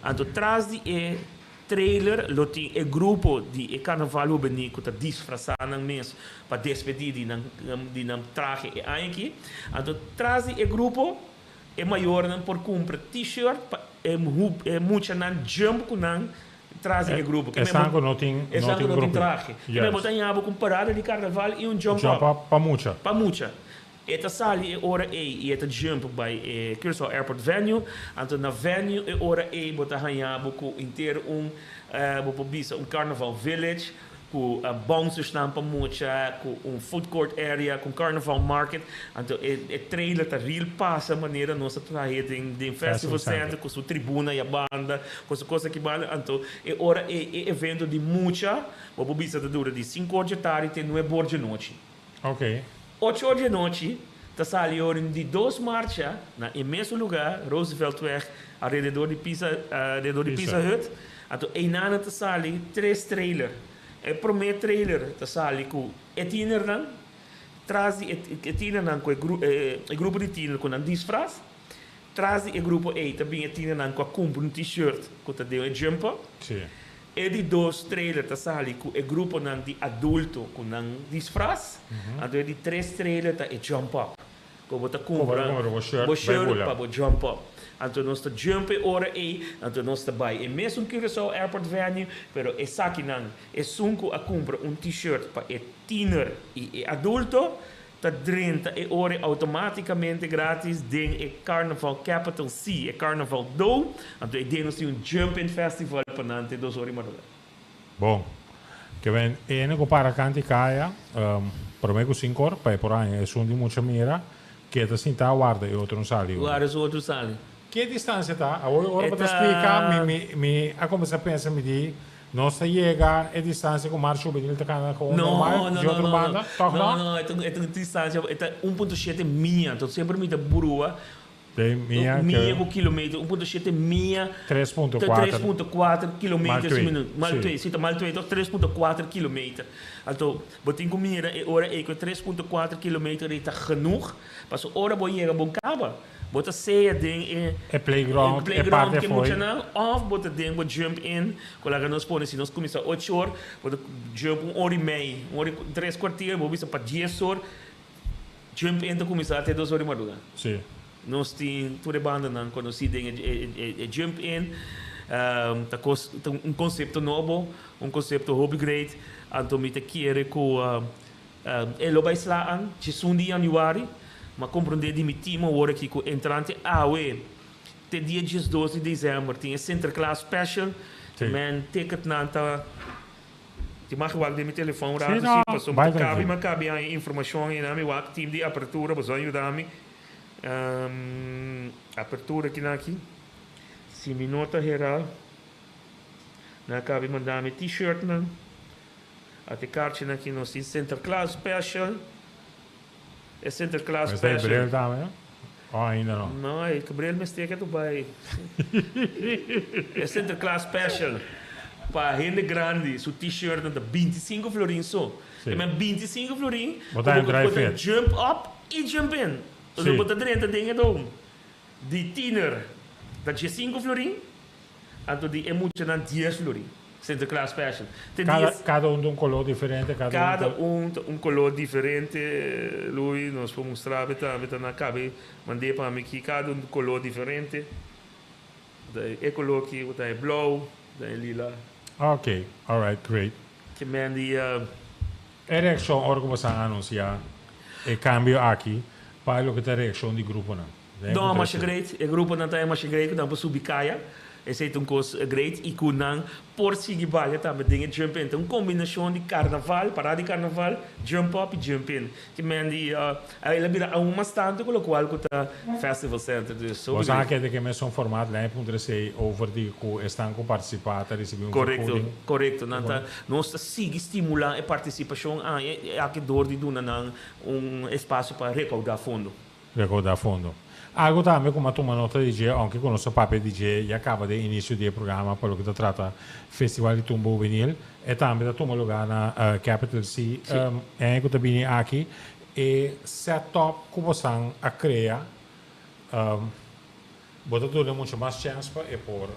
Anto tras di e trailer lo tin e grupo di e Carnaval Hubenil cu ta disfrasa nan mes pa despedi di nan di nan trahe e aña aki. Anto tras di e grupo e mayornan por cumpra t-shirt pa e e muchanan jump cu nan tras di e grupo. Esan cu no tin no tin grupo. Trahe. Kimen bo ta haña bo cu un parada di Carnaval y un jump up. Pa mucha. Pa mucha. E ta sali e ora ei i e ta jump bai e Curaçao Airport Venue. Anto na venue e ora ei bo ta haña bo ku inter un, bo por bisa un Carnaval Village ku bouncers-nan pa mucha, ku un food court area, ku un Carnaval Market. Anto e e trailer ta real pasa manera nos a trahe den den Festival Center ku su tribuna i a banda, ku su kos aki banda. Anto e ora ei e evento di mucha bo por bisa ta dura di sinku or dje tardi te nuebe or dje nochi. Ok. Ocho or di anochi ta sali ora di dos marcha na e mesun lugar, Rooseveltweg, alrededor di Pizza, alrededor di Pizza Hut. Anto einan ta sali tres trailer. E prome trailer ta sali ku e tienernan, tras di e tienernan ku e grupo di tiener ku nan disfras. Tras di e grupo ei ta bin e tienernan ku a kumpra un t-shirt ku ta den e jumper. E di dos trailer ta sali ku e gruponan di adulto ku nan disfras. Anto e di tres trailer ta e jump up. Ku bo ta kumpra bo shirt pa bo jump up. Anto nos ta jump e ora ei, anto nos ta bai e mesun Curaçao Airport Venue, pero esakinan, esun ku a kumpra un t-shirt pa e tiener i e adulto, Ta drenta e ora automaticamente gratis den e Carnaval Capital C, e Carnaval Do, anto e den nos tin un Jump In Festival pa nan te dos ora y madruga. Bon. Ke men ene ku para kant i kaya, prome ku sinkor, pa e por haña esun di mucha mira, ke ta sinta warda e otro un sali ora. Warda su otro sali. Ke distansia ta? Awor ora bo ta splika, mi mi mi a kuminsá pensa mi di, Nos ta yega e distancia cu Mar Juvenil ta cana con normal di otro banda, toch no? No, no, e ta un distancia, e ta un punto shete mia, entonces semper mi ta brua De mia ke. Mia cu kilometer, un punto shete mia. 3.4. 3.4 kilometer si mi no, mal twee, si ta mal twee toch, 3.4 kilometer. Anto bo tin cu mira e ora ey cu e 3.4 kilometer ey ta genoeg, pasobra ora bo yega bo caba. Bo ta sea den e E playground, e playground parte ku e fo'i. muchanan òf bo ta den bo jump in ku laga nos pone si nos kuminsá ocho or bo ta jump un ora i mei, un ora i tres kuartier bo bisa pa dies or jump in ta kuminsá te dos or di mardugá. Sí. Nos tin tur e bandanan konosí den e e jump in ta kos ta un konsepto nobo, un konsepto hopi great anto mi ta kere ku E lo bai sla an djesun di yanüari, ma komprondé di mi team awor aki ku entrante awe te dia 12 di desèmber tin e Sinterklaas special. Men ticketnan ta Ti mag wak den mi telefòn un ratu si, pasobra ta kabi mi a kabi haña informashon einan mi wak team di apertura boso a yuda mi. Apertura kinan aki si mi no ta hera nan a kabi manda mi t-shirtnan. Ate karchinan aki nos tin Sinterklaas special. E Sinterklaas Mester special. bril tambe, no? Oh, ainda no. No, e Gabriel mester ke tu bai. E Sinterklaas special pa hende grandi su t-shirt nan ta 25 florin so. Si. E men 25 florin Bo ta ku bo dry bo ta fit. jump up i jump in. Si. Bo ta drenta den e dome. Di tiener ta 15 florin. Anto di e muchanan dies florin. Sinterklaas special. Te Kada, dies. kada un ta un koló diferente, kada un Kada ta. un ta un koló diferente, Louis. Nos por mustra bo tambe, ta na kabe mand'é pa mi aki. Kada un koló diferente. Ta e koló aki, bo ta e blou, ta e lila. Ok, alright, great. Ke men di. E reakshon ora ku bo sa anunsiá e kambio aki, pa loke ta e reakshon di gruponan? No, masha great. E gruponan ta e masha great ku nan por subi kaya. Esei ta un kos great i ku nan por sigui balia tambe den e jump in. Ta un kombinashon di karnaval, parada di karnaval, jump up i jump in. Ki men di el a bira aun mas tantu ku lokual ku ta Festival Center. Dus hopi Bo sa great. kende ke mesun format lei puntra esei over di ku esnan ku partisipá ta risibí un Korekto, vergoeding? korekto. Nan ta, nos ta sigui stimulá e partisipashon aki dor di duna nan un espasio pa rekoudá fondo. Recorda fondo. Algo tambe cu m'a tuma nota di dje, aunke cu nos a papia di dje ya caba den inicio di e programa pa loke ta trata Festival di Tumba Hubenil, e tambe ta tuma lugar na Capital C. Aña cu ta bini aki, e set-up cu bosan a crea, bo ta duna mucho mas chens pa e por,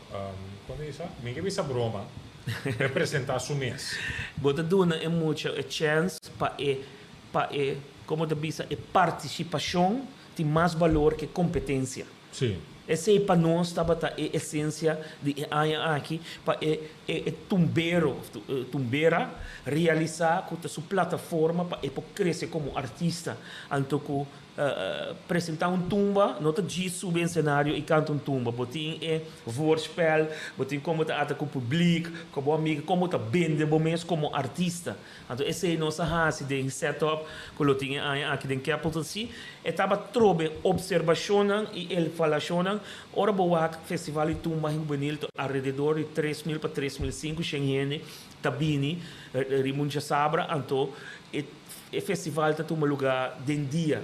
con ta bisa? Mi ke bisa broma, pa e presenta su mes. Bo ta duna e mucha e chens pa e Pa e, como ta bisa, e participacion tin mas balor ke competencia. Sí. Esey pa nos tabata e esencia di e aña aki, pa e e tumbero of tumbera realisa cu ta su plataforma pa e por crece como artista. Anto cu presenta un tumba no ta djis subi ensenario y canta un tumba. Bo tin e voorspel, bo tin como ta ata cu publiek, cu bo amiga, como ta bende bo mes como artista. Anto esei nos a hasi den setup ku lo tin e aña aki den Capital C. E tabata trobe opservashonnan i elvalashonnan. Ora bo wak Festival di Tumba Hubenil ta alrededor di 3000 pa 3500 hende ta bini riba un djasabra. Anto e e festival ta tuma lugá den dia,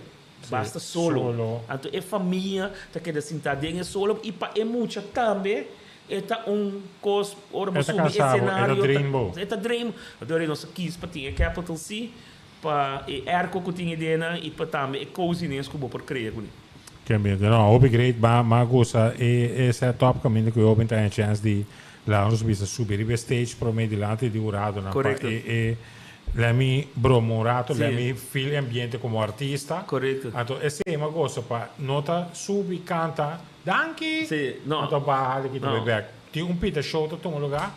basta solo. Anto e famia ta keda sintá den e solo i pa e mucha tambe. E ta un kos ora bo E ta subi e kansa bo, e ta senario drain bo. E ta drain bo. Anto nos a kis pa tin e Capital C pa e airco ku tin e denan i pa tambe e coziness ku bo por krea kuné. Ke ambiente. No, hopi great. Ba m'a gusta e e set up kaminda ku e hopi ta haña chèns di laga nos bisa subi riba e stage promé dilanti di huradonan pa Korekto. e e lèmi broma un rato, Sí. lèmi feel e ambiente komo artista. Korekto. Anto esei m'a gosa pa no ta subi kanta. Danki! Sí, no. Anto baha di kita No. bay bek. Tin un pita show ta tuma lugar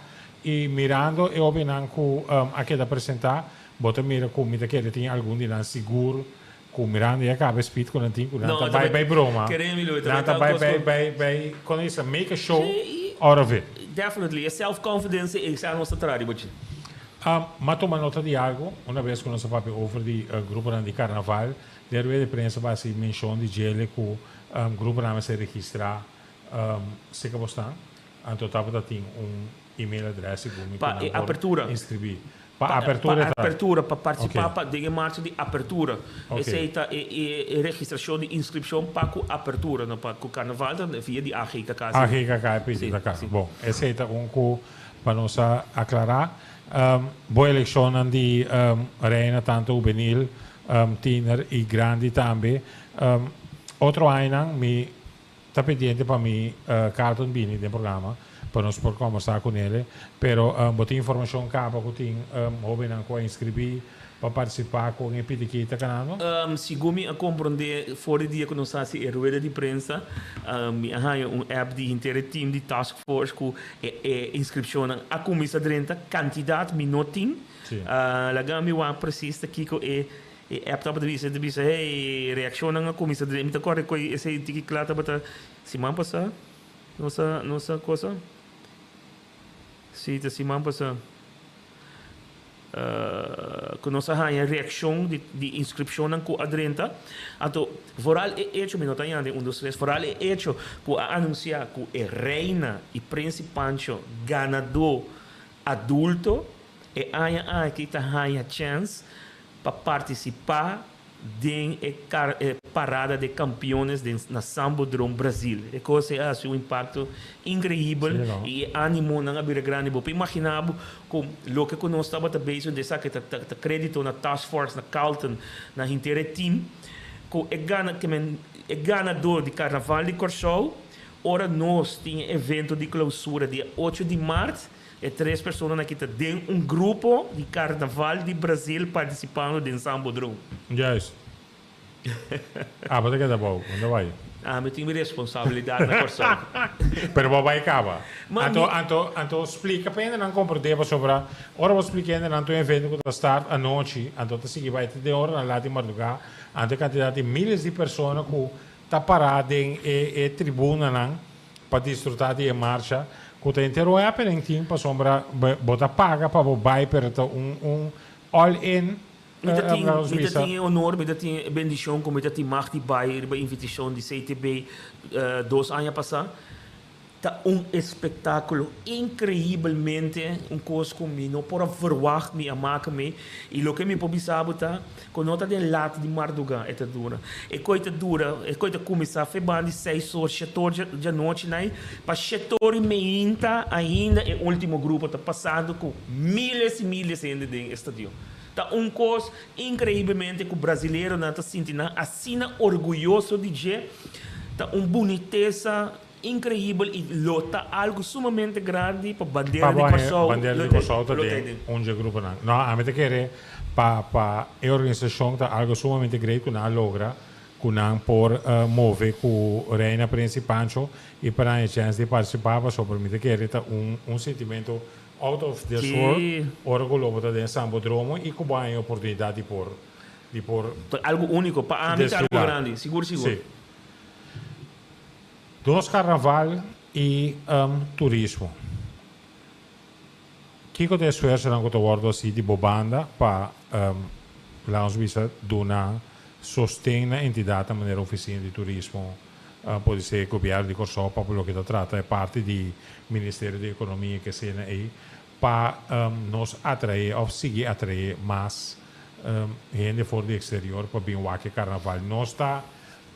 y mirando e hobennan cu a keda presenta, bo ta mira cu mi ta kere tin algun di nan sigur cu mirando ya caba e speed cu nan tin cu nan No, ta ta bay bay bay broma. Kere mi lo, ta Nan bay ta tal bay cos bay cu bay bay, con ta bisa, make a show Sí, y out of it. Definitely, e self confidence ey sa nos ta traha riba dje. M'a tuma nota di algo, una bes cu nos a papia over di gruponan di carnaval, Den rueda di prensa bo a hasi menshon di djele ku gruponan mester registrá seka bo stan, anto tabata tin un email adrès segun mi ku Pa nan e por apertura. inskribí. Pa apertura Pa ta. apertura, pa partisipá Oké. pa den e marcha di apertura. Oké. Esei ta e e registrashon di inskripshon pa ku apertura, no pa ku karnaval ta via di AGKK. AGKK e pidi Sí, ta ka. sí. Bon, esei ta un ku pa nos a aklará. Bo elekshonnan di reina tantu hubenil Tiener y grandi tambe. Otro añanan mi ta pendiente pa mi Carlton bini den programa pa nos por combersa cu nele. Pero bo tin informacion caba cu tin hobennan cu a inscribi pa participa con e pdk ta ganando? Segun mi a comprende for di dia cu nos haci e rueda di prensa mi a haya un app di henter e team di task force cu e inscripcionnan a cuminsa drenta. Cantidad mi no tin. Laga mi wak precies ta kiko e e app tabata bisa. E ta bisa, hey, reaccionnan a cuminsa drenta. Mi ta corda cu esey tiki cla tabata siman pasa. Nos a, nos a cosa. Si, ta siman pasa. Cu nos a haya reaccion di, di inscripcionnan cu a drenta. Anto, vooral e hecho, mi no ta yanda den un, dos, tres, vooral e hecho cu a anuncia cu e reina y Prince Pancho ganador Adulto e aña aki ta haña chèns pa partisipá den e e Parada de Campeones den na Sambodrome, Brazil. E kos ei a hasi un impakto inkreibel i e animonan a bira grandi. Bo por imaginá bo ku loke ku nos tabata bezig den esaki ta ta kredito na Task Force, na Carlton, na henter e team ku e gana ke men e ganadó di Karnaval di Kòrsou ora nos tin e evento di klousura dia ocho di mart. E tres personanan aki ta den un grupo di karnaval di Brazil partisipando den Sambodroom. Juist. Abo ta keda bou. Unda bai? Ami tin mi responsabilidat na Kòrsou. Pero bo bai kaba. Ma Anto, mi. anto, anto splika pa hendenan komprendé pasobra ora bo splika hendenan ta un evento ku ta start anochi, anto ta sigui bai te den oranan lat di mardugá, anto e kantidat di miles di persona ku ta pará den e e tribunanan pa disfruta di e marcha cu ta henter un happening tin pasobra bo ta paga pa bo bay pero ta un un all in Mi ta tin nos mi ta bisa. tin e honor, mi ta tin e bendicion cu mi ta tin mag di bay riba invitacion di CTB dos aña pasa. Ta un espectaculo increibelmente, un cos cu mi no por a verwacht, mi a maka mi y loke mi por bisa bo ta Ku no ta den lat di mardugá e ta dura. E koi ta dura, e koi ta kuminsá fe ban di seis or, shete or djanochi nai, pa shete or i meinta ainda e último grupo ta pasando ku miles i miles hende den e stadion. Ta un kos inkreiblemente ku brazileronan ta sinti nan asina orguyoso di dje. Ta un bunitesa Increibel y lo ta algo sumamente grandi pa bandera di Corsou Bandera di Corsou ta den un dje gruponan. No, ami ta kere pa pa e organisacion ta algo sumamente great cu nan a logra cu nan por move cu Reina Prins y Pancho y pa nan e chance di participa pasobra mi ta kere ta un un sentimento out of this world ora cu lo bo ta den Sambodromo y cu bo a haña e oportunidad di por di por Ta algo unico. Pa ami ta algo grandi. Sigur sigur. Si. Dos karnaval i turismo. Kiko ta e esfuersonan ku ta wòrdu hasí di bo banda pa laga nos bisa duna sosten na entidatnan manera ofisina di turismo, podisé gobièrnu di Kòrsou pa loke ta trata e parti di Ministerio di Ekonomia ke esena ei pa nos atraé òf sigui atraé mas hende for di eksterior pa bin wak e karnaval. Nos ta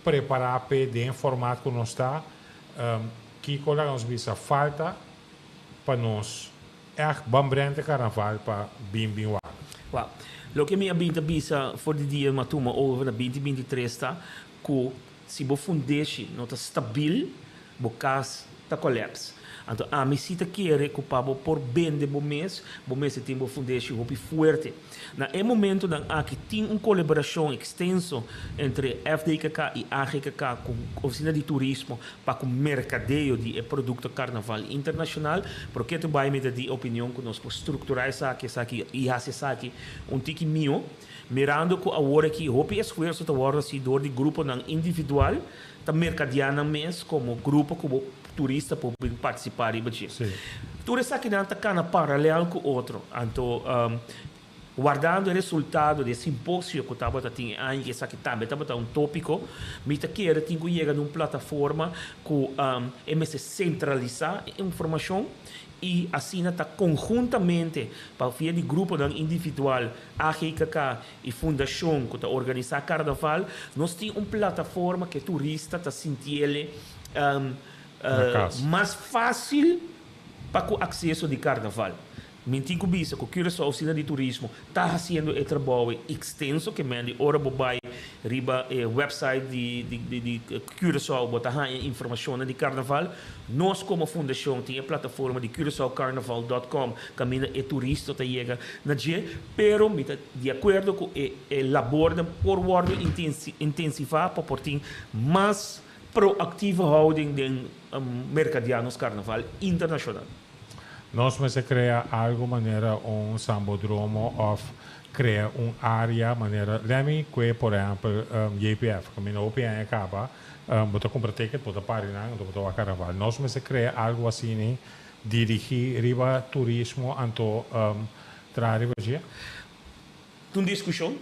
Prepará p'e den e format ku nos ta, kiko laga nos bisa falta pa nos ègt ban brenta e karnaval pa bin bin wak? Wak, loke mi a bin ta bisa for di dia mi a tuma over na binti 23 ta ku si bo fundeshi no ta stabil, bo kas ta kòlèps. Anto ami si ta kere ku pa bo por bende bo mes, bo mester tin bo fundeshi hopi fuerte. Na e momentonan aki tin un kolaborashon ekstenso entre FDKK i AGKK ku Ofisina di Turismo pa ku merkadeo di e produkto Karnaval Internashonal. Pero ke ta bai mi ta di opinion ku nos por strukturá esaki esaki i hasi esaki un tiki mihó, mirando ku awor aki hopi esfuerso ta wòrdu hasi dor di gruponan individual ta merkadiá nan mes komo grupo ku bo turista por bin partisipá riba dje. Tur esakinan ta kana paralèl ku otro. Anto, wardando e resultado di e simposio ku tabata tin e aña i esaki tambe tabata un tópiko, mi ta kere tin ku yega na un plataforma ku e mester sentralisá e informashon i asina ta konhuntamente pa via di gruponan individual, AGKK, E fundashon ku ta organisá karnaval, nos tin un plataforma ku e turista ta sintiele mas fásil pa ku akseso di karnaval. Mi tin ku bisa ku Curaçao Ofisina di Turismo ta hasiendo e trabou ekstenso ke men di ora bo bai riba e wèpsait di di Curaçao bo ta haña informashonnan di karnaval. Nos komo fundashon tin e plataforma di curaçaocarnaval dòt kòm kaminda e turista ta yega na dje, pero mi ta Di akuerdo ku e e labornan por wòrdu intensivá pa por tin mas proaktivo houding den merkadiá nos karnaval internashonal. Nos mester krea algu manera un sambodromo òf krea un área manera lèmi kue por ehèmpel JPF kaminda hopi aña kaba bo ta kumpra ticket bo ta pari nan anto bo ta wak karnaval. Nos mester krea algu asini dirigí riba turismo anto Traha riba dje. Ta un diskushon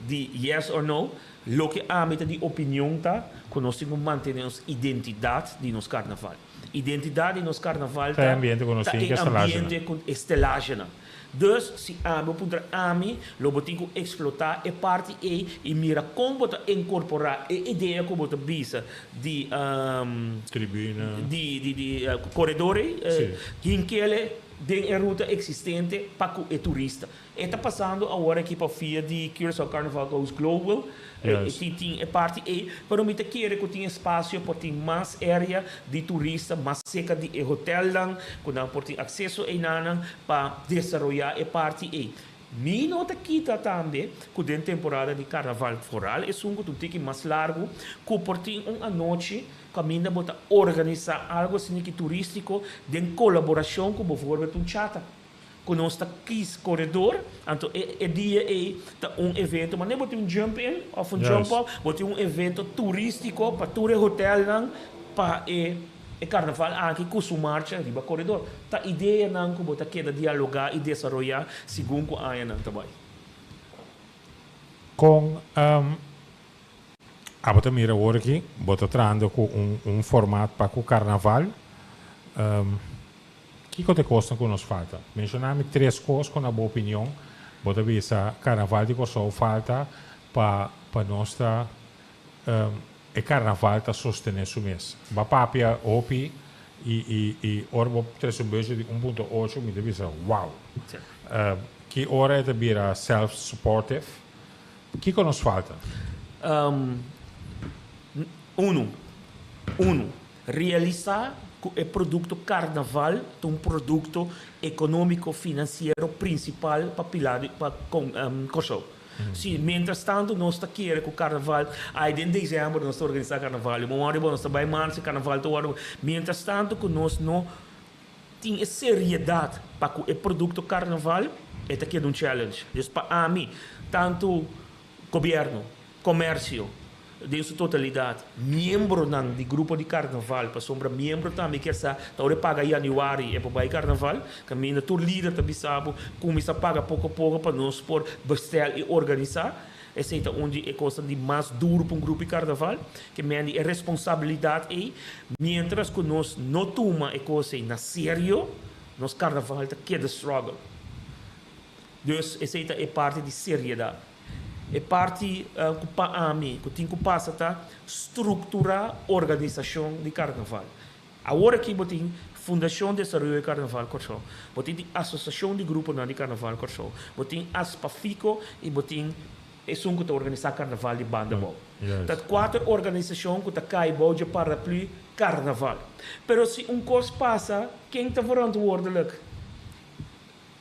di yes or no. Loke ami ta di opinion ta ku nos tin ku mantene nos identidat di nos karnaval. Identidat di nos karnaval Ta e ambiente ku nos ta tin e ku e stelagenan. ambiente ku e stelagenan. Dus, si ami bo puntra ami, lo bo tin ku eksplotá e parti ei i mira kon bo ta inkorporá e idea ku bo ta bisa di Tribuna. di di di koredor ei, hinkele den e ruta eksistente pa ku e turista. E ta pasando awor aki pa via di Curaçao Carnival Goes Global. Tin tin e parti ei, pero mi ta kere ku tin espasio por tin mas area di turista mas serka di e hotelnan ku nan por tin akseso einanan pa desaroyá e parti ei. Mi no ta kita tambe ku den temporada di karnaval, foral esun ku ta un tiki mas largu, ku por tin un anochi kaminda bo ta organisá algu asiniki turístiko den kolaborashon ku bovorbelt un chata. Ku nos ta kis koredor, anto e e dia ei ta un evento, manera bo tin un jump in òf un jump off, bo tin un evento turístiko pa tur e hotelnan pa e e karnaval aki ku su marcha riba koredor. Ta ideanan ku bo ta keda dialogá i desaroyá segun ku añanan ta bai. Kon abo ta mira awor aki bo ta trahando ku un un format pa ku karnaval? Kiko ta e kosnan ku nos falta? Menshoná mi tres kos ku na bo opinion bo ta bisa Karnaval di Kòrsou falta pa pa nos ta e karnaval ta sostené su mes. Bo a papia hopi i i i ora bo trese un budget di un punto ocho mi ta bisa wow! Ki ora e ta bira self supportive? Kiko nos falta? Unu, unu. Realisá ku e produkto karnaval ta un produkto ekonómiko finansiero prinsipal pa pilá di pa Kòrsou. Si miéntras tantu nos ta kere ku karnaval, ai den desèmber nos ta organisá karnaval, i bo nos ta bai marsi karnaval ta wòrdu, miéntras tantu ku nos no tin e seriedat pa ku e produkto karnaval, e ta keda un challenge. Dus pa ami, tantu gobièrnu, komersio, Den su totalidat, miembronan di grupo di karnaval, pasobra miembro tambe kier sa ta ora e paga yanüari e por bai karnaval, kaminda tur lider ta bisa bo kuminsá paga poko poko pa nos por bestel i organisá. Esei ta un di e kosnan di mas duru pa un grupo di karnaval, ke men di e responsabilidat ei, miéntras ku nos no tuma e kos ei na serio, nos karnaval ta keda struggle. Dus esei ta e parti di seriedat. E parti ku pa ami ku tin ku pasa ta strukturá organisashon di karnaval. Awor aki bo tin Fundashon Desaroyo di Karnaval Kòrsou, bo tin di Asosiashon di Gruponan di Karnaval Kòrsou, bo tin Aspafiko i bo tin esun ku ta organisá karnaval di Banda Bou. Ta kuater organisashon ku ta kai bou dje paraplü karnaval. Pero si un kos pasa, ken ta verantwoordelijk?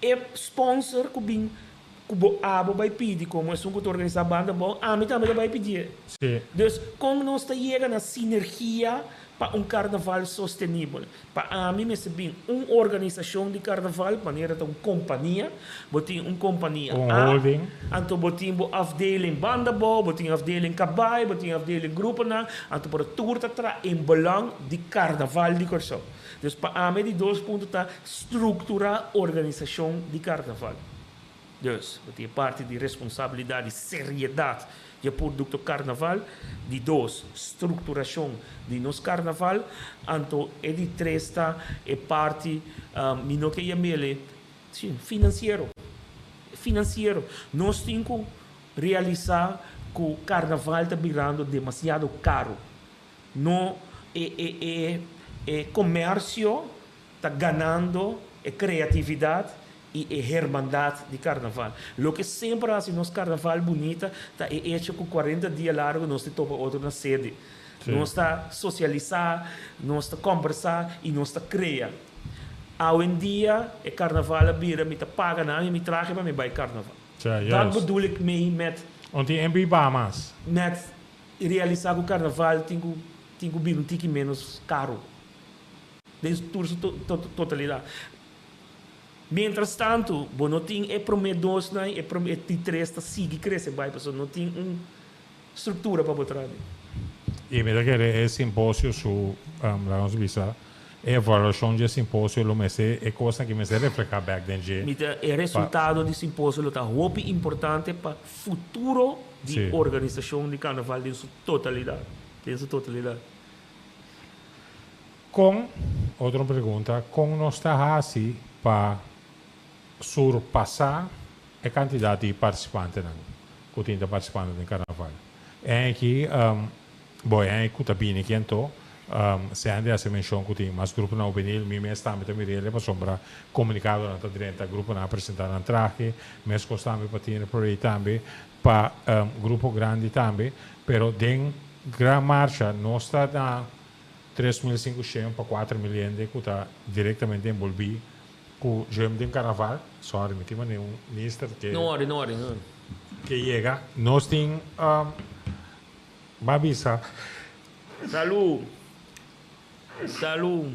E sponsor ku bin ku bo abo bai pidi komo esun ku ta organisá Banda Bou, ami tambe ta bai pidié. Dus kon nos ta yega na sinergia pa un karnaval sostenibel? Pa ami mester bin un organisashon di karnaval, manera ta un kompania, bo tin un kompania Un A, holding. anto bo tin bo afdeling Banda Bou, bo tin afdeling Kabai, bo tin afdeling gruponan, anto por tur ta traha en belang di karnaval di Kòrsou. Dus pa ami e di dos punto ta Strukturá organisashon di karnaval. Dus, bo tin e parti di responsabilidat, di seriedat di e produkto karnaval. Di dos, strukturashon di nos karnaval. Anto e di tres ta e parti, mi no ke yam'el, si, finansiero. Finansiero. Nos tin ku realisá ku karnaval ta birando demasiado karu. No, e, e, e, e komersio Ta ganando e creatividad y e hermandad di carnaval. Loke semper a haci nos carnaval bunita ta e hecho cu cuarenta dia largo nos ta topa otro na sede. Nos ta socialisa, nos ta combersa y nos ta crea. Awendia e carnaval a bira mi ta paga nan y mi trahe pa mi bay carnaval. Dat bedoel ik mee met. Un tin en biba mas. Met realisa cu carnaval tin cu tin cu bira un tiki menos caro. Den tur su totalidat. Mientras tantu, bo no tin e promé dosnan i e promé e di tres ta sigui krese bai pasobra no tin un struktura pa bo traha den. I mi ta kere e simposio su, laga nos bisa, e evaluashon dje simposio lo mester, e kosnan ki mester reflehá bèk den dje. Mi ta, e resultado di simposio lo ta hopi importante pa futuro di organisashon di karnaval den su totalidat, den su totalidat. Kon, otro pregunta, kon nos ta hasi pa surpasá e kantidat di partisipantenan ku tin ta partisipando den karnaval. E aki, bo e aña ku ta bini aki anto, Sandy a hasi menshon ku tin mas gruponan hubenil, mi mes tambe ta mir'el pasobra komunikadonan ta drenta, gruponan a presentá nan trahe, meskos tambe pa Tiener Parade tambe, pa grupo grandi tambe, pero den Gran Marcha nos ta na 3500 pa 4000 hende ku ta direktamente enbolbí ku Jum den karnaval. Sorry, mi tin manera un minister ke. No worry, no worry, no worry. Ke yega. Nos tin ba bisa. Salú. Salú.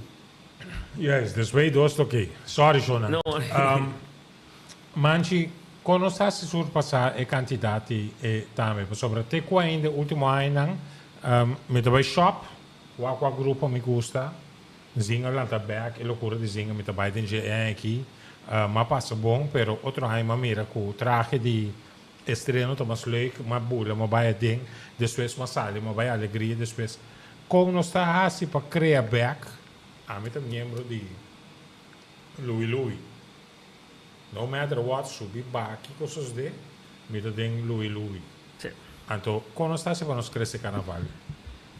Yes, despues dos toke. Sorry, Shona. No worry. Manchi, kon nos ta hasi surpasá e kantidat di e tambe? Pasobra te ku ainda e último añanan mi ta bai shòp, wak wak grupo mi gusta, Zinga lanta bèk, e lokura di Zinga mi ta bai den dje e aña aki, m'a pasa bon, pero otro aña m'a mira ku trahe di estreno ta mas leuk, m'a bula, m'a bai aden, despues m'a sali, m'a bai alegria despues. Kon nos ta hasi pa krea bèk? Ami ta miembro di Louie Louie. No matter what, subi baha kiko sosde, mi ta den Louie Louie. Sí. Anto, kon nos ta hasi pa nos krese karnaval?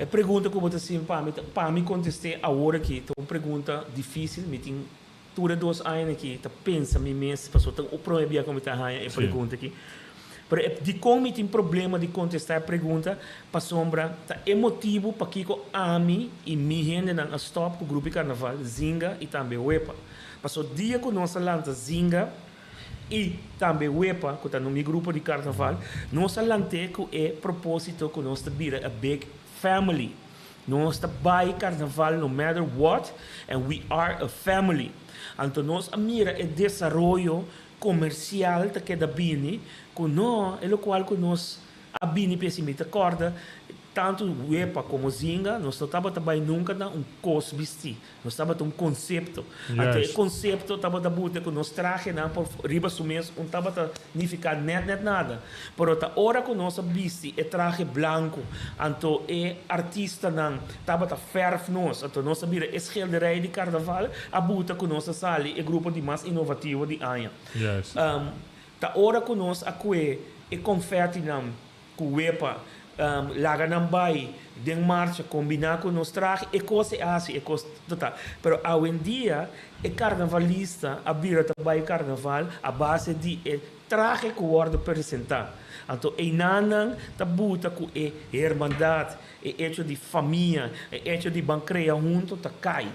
E pregunta ku bo ta hasi pa mi, pa mi kontest'é awor aki ta un pregunta difísil. Mi tin tur e dos añanan aki ta pensa mi mes, pasobra ta un promé bia ku mi ta haña e pregunta aki. Pero e dikon mi tin problema di kontestá e pregunta, pasobra ta e motibu pakiko ami i mi hendenan a stòp ku Grupo di Karnaval, Zinga i tambe Wepa. Paso dia ku nos a lanta Zinga i tambe Wepa, ku ta mi grupo di karnaval, nos a lant'é ku e propósito ku nos ta bira a big family. Nos ta bai karnaval no matter what and we are a family. Anto nos a mira e desaroyo komersial ta keda bini ku no e lokual ku nos a bini p'esei. Mi ta kòrda tantu Wepa komo Zinga nos no tabata bai nunka na un kos bistí. Nos tabata un konsepto. Anto e konsepto tabata buta ku nos trahenan por riba su mes un tabata nifiká nèt nèt nada. Pero ta ora ku nos a bisti e trahe blanku, anto e artistanan tabata fèrf nos, anto nos a bira e schilderij di karnaval a buta ku nos a sali e grupo di mas inovativo di aña. Ta ora ku nos a kue e konfètinan Ku wepa, laga nan bai den marcha kombiná ku nos trahe, e kos e hasi, e kos total. Pero awendia e karnavalista a bira ta bai karnaval a base di e trahe ku wòrdu presentá. Anto einanan ta buta ku e hermandat, e echo di famia, e echo di ban krea hunto ta kai.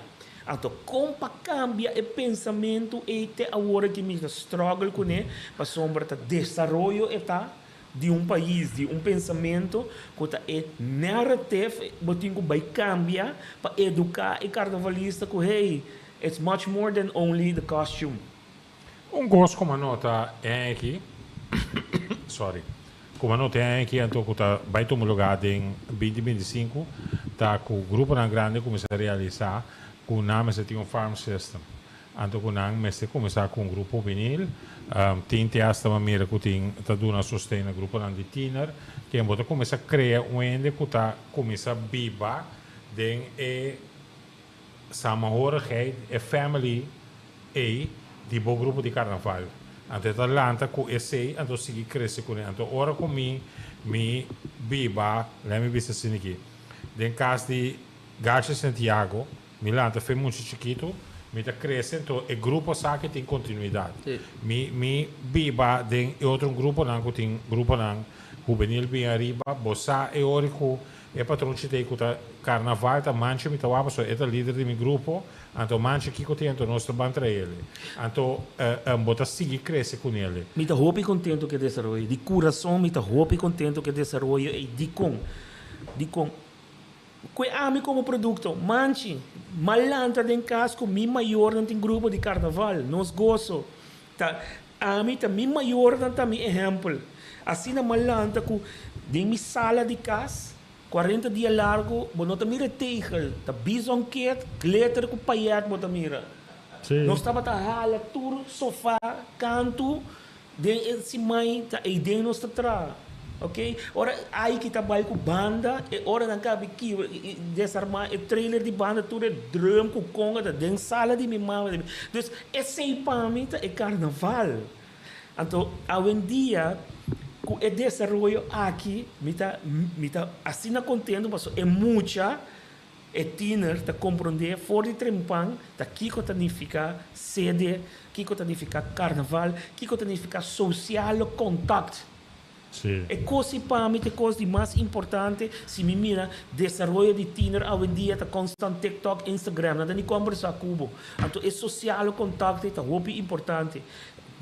Anto kon pa kambia e pensamentu ei te awor aki mi ta struggle kuné pasobra ta desaroyo e ta. Di un pais, di un pensamento cu ta e narrative bo tin cu bay cambia pa educa e carnavalista cu hey, it's much more than only the costume. Un cos cu mi a nota e aki, sorry, cu mi a nota e aki anto cu ta bay tuma lugar den 2025 ta cu gruponan grandi cuminsa realisa cu nan mester tin un farm system. Anto ku nan mester kuminsá ku un grupo hubenil. Tin te asta bo mira ku tin ta duna sosten na gruponan di tiner. Ken bo ta kuminsá krea un hende ku ta kuminsá biba den e samenhorigheid, e family ei di bo grupo di karnaval. Anto e ta lanta ku esei anto sigui krese kuné. Anto ora ku mi mi biba, lei mi bisa asina aki, den kas di Garcia Santiago, Mi lanta fe mucha chikitu, mi ta krese, enton e grupo sa ke tin kontinuidat. Mi mi biba den e otro gruponan ku tin gruponan hubenil bin ariba, bo sa e ora ku e patronchi ta ei ku ta karnaval ta mancha mi ta wak pasobra e ta lider di mi grupo, anto mancha kiko tin anto nos ta ban traele. Anto bo ta sigui krese kunele. Mi ta hopi kontentu ku e desaroyo, di kurason mi ta hopi kontentu ku e desaroyo ei. Dikon? Dikon? Kue ami komo produkto, manchi, m'a lanta den kas ku mi mayornan tin grupo di karnaval, nos goso. Ta ami ta mi mayornan ta mi ehèmpel. Asina m'a lanta ku den mi sala di kas, kuarenta dia largu bo no ta mira tegel, ta bizonket, glitter ku payèt bo ta mira. Nos tabata hala tur sofá kantu den e simai ta eiden nos ta traha. Ok, ora Aiki ta bai ku banda, e ora nan kabi kibra i desarmá e trailer di banda, tur e drum ku konga ta den sala di mi mama. Dus esei pa mi ta e karnaval. Anto awendia ku e desaroyo aki mi ta mi ta asina kontento pasobra e mucha, e tiener ta komprondé for di trempan ta kiko ta nifiká sede, kiko ta nifiká karnaval, kiko ta nifiká sosiale kontakt. E kos ei pa mi ta e kos di mas importante si mi mira desaroyo di tiener awendia ta konstant TikTok, Instagram, nan ta ni kombersá ku bo. Anto e sosiale kontakt ei ta hopi importante.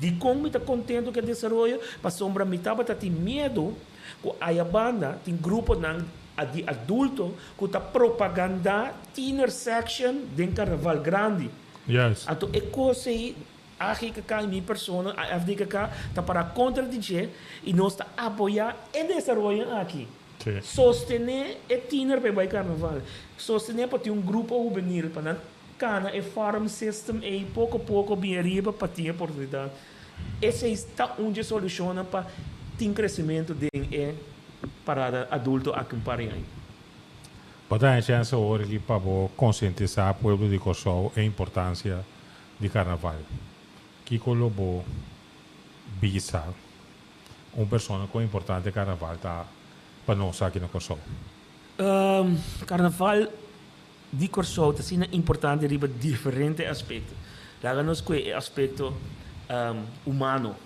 Dikon mi ta kontento ku e desaroyo? Pasobra mi tabata tin miedu ku aya banda tin gruponan di adulto ku ta propagandá tiener section den karnaval grandi. Anto e kos ei AGKK i mi persona, AFDKK, ta pará kontra di dje i nos ta apoyá e desaroyo aki. Sostené e tiener pa e bai karnaval. Sostené pa tin un grupo hubenil pa nan kana e farm system ei poko poko bin ariba pa tin e oportunidat. Esei ta un dje solushonnan pa tin kresementu den e parada adulto aki un par di aña. Bo ta haña chèns awor aki pa bo konsientisá pueblo di Kòrsou e importansia di karnaval. Kiko lo bo bisa un persona kon importante karnaval ta pa nos aki na Kòrsou? Karnaval di Kòrsou ta asina importante riba diferente aspekto. Laga nos kue e aspekto humano,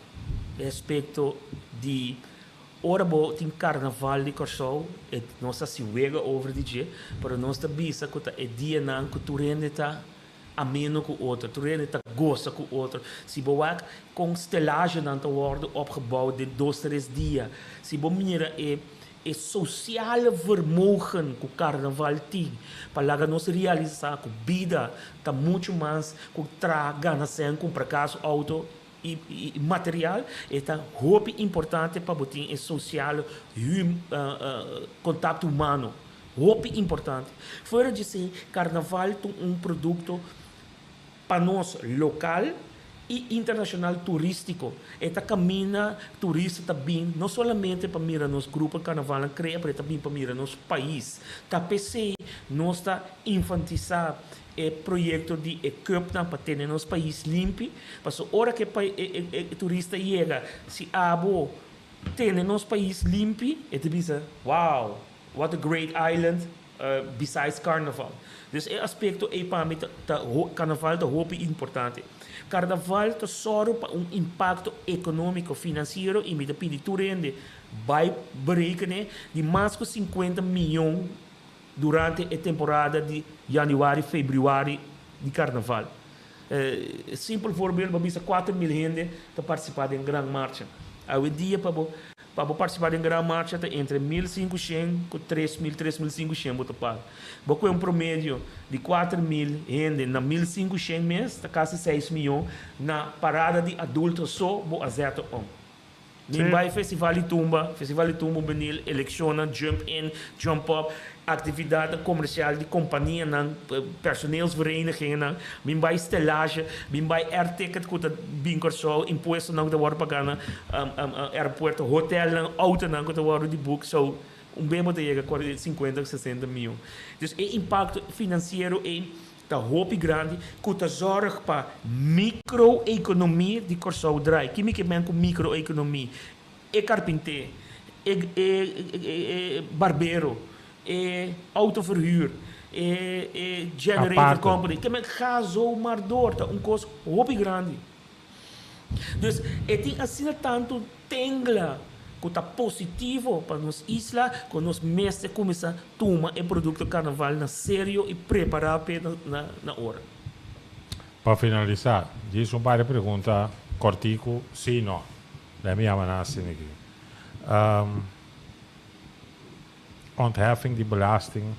e aspekto di ora bo tin karnaval di Kòrsou, e nos ta hasi wega over di dje, pero nos ta bisa ku ta e dianan ku tur hende ta ameno ku otro, tur hende ta gosa ku otro. Si bo wak kon stelagenan ta wòrdu opgebou den dos tres dia, si bo mira e e sociale vermogen ku karnaval tin pa laga nos realisá ku bida ta muchu mas ku traha, gana sèn, kumpra kas, outo i i material, e ta hopi importante pa bo tin e sociale hum kontakto humano. Hopi importante. Fuera di esei, karnaval ta un produkto pa nos lokal i internashonal turístiko. E ta kaminda turista ta bin no solamente pa mira nos grupo karnavalnan krea, pero e ta bin pa mira nos pais. Ta p'esei nos ta infantisá e proyekto di e cupnan pa tene nos pais limpi, pasobra ora ku e e turista yega, si abo tene nos pais limpi, e ta bisa, wow! What a great island besides carnaval. Dus e aspecto ey pa mi ta carnaval ta hopi importante. Carnaval ta sòru pa un impacto economico, financiero y mi ta pidi tur hende bay berekene di mas cu cincuenta miyon durante e temporada di januari, februari di carnaval. Simpel voorbeeld, bo bisa 4000 hende ta participa den Gran Marcha. Awe dia pa bo Pa bo partisipá den Gran Marcha ta entre 1500 ku 3000, 3500 bo ta paga. Bo kue un promedio di 4000 hende na 1500 mes ta kasi seis miyon na parada di adulto so bo a zeta om. Min bai festival di tumba, festival di tumba hubenil, elekshonnan, jump in, jump up, aktividatnan komersial di kompanianan, personeelsverenigingennan, bin bai stelage, bin bai airticket ku ta bin Kòrsou, impuestonan ku ta wòrdu pagá na aeropuerto, hotelnan, outonan ku ta wòrdu di boek, so un bes bo ta yega kuarenta, sinkuenta, sesenta mion. Dus e impakto finansiero ei ta hopi grandi ku ta zòrg pa mikro-ekonomia di Kòrsou drai. Ki mi ke men ku mikro-ekonomia? E karpinté, e e barbero, e outoverhuur, e e generator company. Ke men ga zo maar door. Ta un kos hopi grandi. Dus e tin asina tantu tengla ku ta positivo pa nos isla ku nos mester kuminsá tuma e produkto karnaval na serio i prepará p'e na ora. Pa finalisá, djis un par di pregunta kòrtiku, sí, no. Lei mi yama nan asina aki. Ontheffing di belasting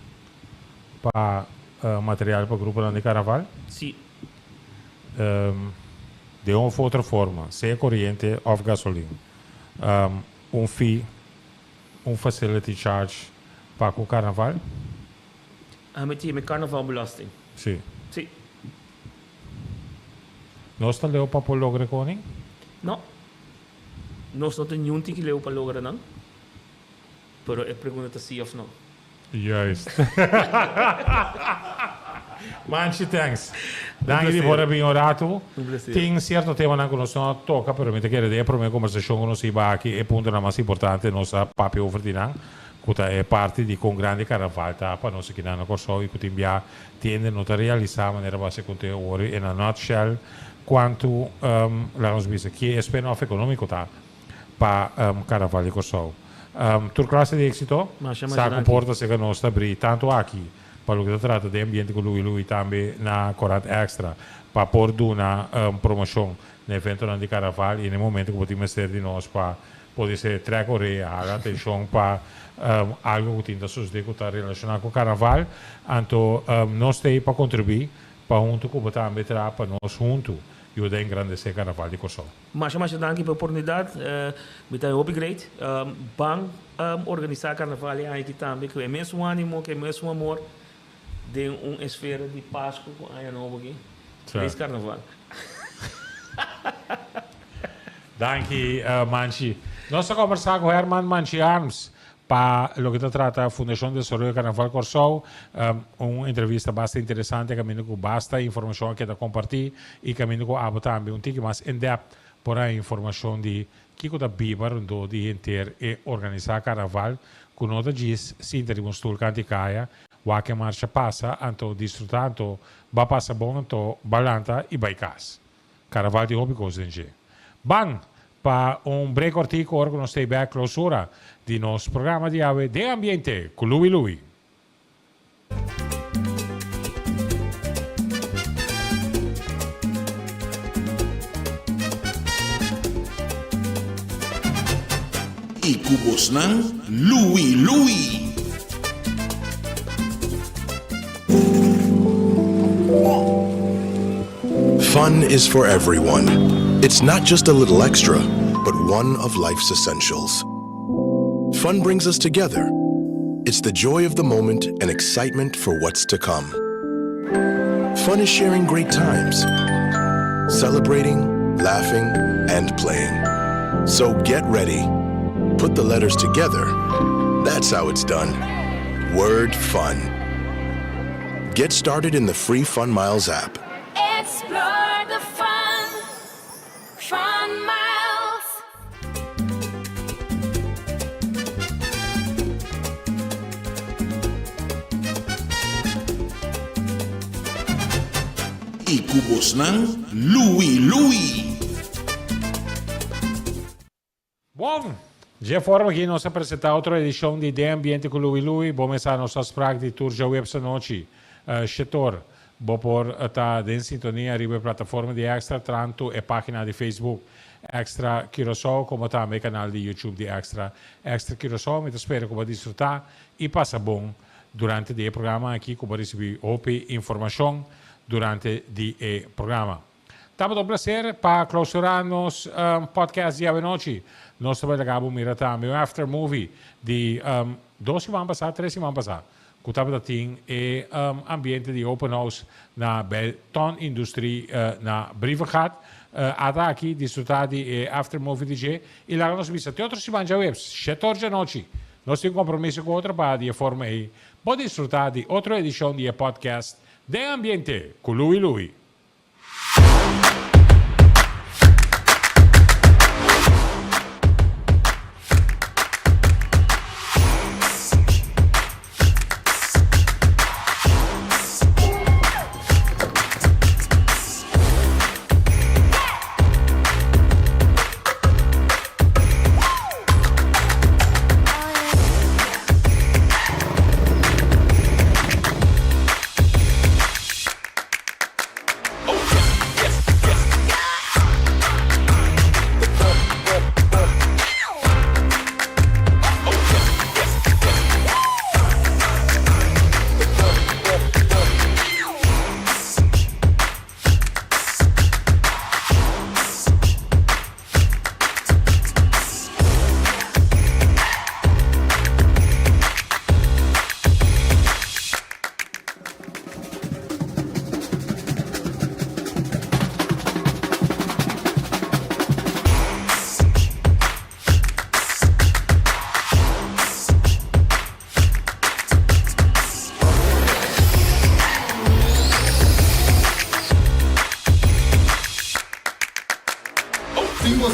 pa material pa gruponan di karnaval? Sí. Den un of otro forma, sea koriente of gasolin, un fee, un facility charge pa ku karnaval? Ami tin mi karnavalbelasting. Sí. Sí. Nos ta leu pa por logra e koning? No. Nos no tin niun tiki leu pa logra nan. Pero e pregunta ta si of no. Juist. Manchi thanks. Danki di por a bin un ratu. Tin cierto temanan cu nos no a toca, pero mi ta kere den e prome conversacion cu nos hiba aki e puntonan mas importante nos a papia over di nan, cu ta e parti di con grandi carnaval ta pa nos akinan na Corsou y cu tin bia tiende no ta realisa manera bo a haci con te awor in a nutshell cuanto, laga nos bisa, ki e spin-off economico ta. pa Carnaval di Kòrsou. Tur klase di éksito. Masha, masha Sa ku danki. porta serka nos ta brí tantu aki pa loke ta trata den ambiente ku Louie Louie tambe na Korant Extra pa por duna promoshon na eventonan di Carnaval i na e momento ku bo tin mester di nos pa podise trèk orea, hala atenshon pa algu ku tin ta sosodé ku ta relashoná ku Carnaval. Anto nos ta ei pa kontribuí pa huntu ku bo tambe traha pa nos huntu yuda engrandesé Carnaval di Kòrsou. Masha masha danki pa e oportunidat. Mi ta hopi great. Ban organisa karnaval e aña aki tambe ku e mesun animo, ku e mesun amor den un esfera di Pasku ku Aña Nobo aki. Felis Karnaval. Danki Manchi. Nos ta kombersá ku Herman Manchi Harms Pa loke ta trata Fundashon Desaroyo Karnaval Kòrsou, un entrevista basta interesante kaminda ku basta informashon a keda kompartí i kaminda ku abo tambe un tiki mas in depth por haña informashon di kiko ta biba rondó di henter e organisá karnaval ku no ta djis sinta riba un stul kanti kaya wak e marcha pasa anto disfrutá anto ba pasa bon anto ba lanta i bai kas. Karnaval tin hopi kos den dje. Ban pa un break kortiku ora ku nos ta bek klousura di nos programa di awe Den Ambiente ku Louie Louie. I ku bosnan Louie Louie. Fun is for everyone. It's not just a little extra, but one of life's essentials. Fun brings us together. It's the joy of the moment and excitement for what's to come. Fun is sharing great times, celebrating, laughing, and playing. So get ready. Put the letters together. That's how it's done. Word fun. Get started in the free Fun Miles app. Explore the fun, Fun Miles. I ku bosnan Louie Louie. Bon! Dje forma aki nos a presenta otro edicion di Den Ambiente cu Louie Louie. Bo mesa nos afspraak di tur djaweps anochi, shetor. Bo por ta den sintonia riba e plataforma di Extra trantu e pagina di Facebook Extra Curaçao como tambe e canal di YouTube di Extra, Extra Curaçao. Mi ta spera cu bo a disfruta y pasa bon durante di e programa aki cu bo a ricibi hopi informacion durante di e programa. Tabata un placer pa clausura nos podcast di awenochi. Nos ta bai laga bo mira tambe un after movie di dos siman pasa, tres siman pasa, cu tabata tin e ambiente di open house na Beton Industrie na Brievengat. Ata aki disfruta di e after movie di dje y laga nos bisa te otro siman djaweps, shetor djanochi. Nos tin compromiso cu otro pa di e forma ey bo disfruta di otro edicion di e podcast Den Ambiente cu Louie Louie.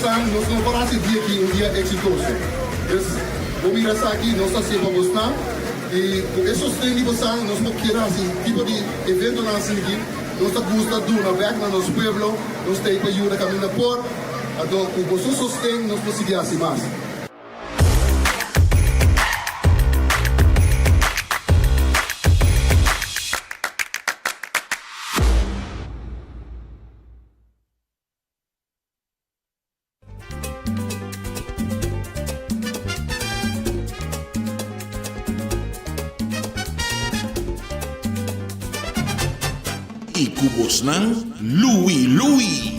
bosan nos no por hasi dia aki un dia eksitoso. Dus bo mira esaki nos ta hasié pa bosnan i ku e sosten di bosan nos por kier hasi tipo di eventonan asina aki. Nos ta gusta duna bèk na nos pueblo, nos ta ei pa yuda kaminda por, anto ku boso sosten nos por sigui hasi mas. I ku bosnan Louie Louie.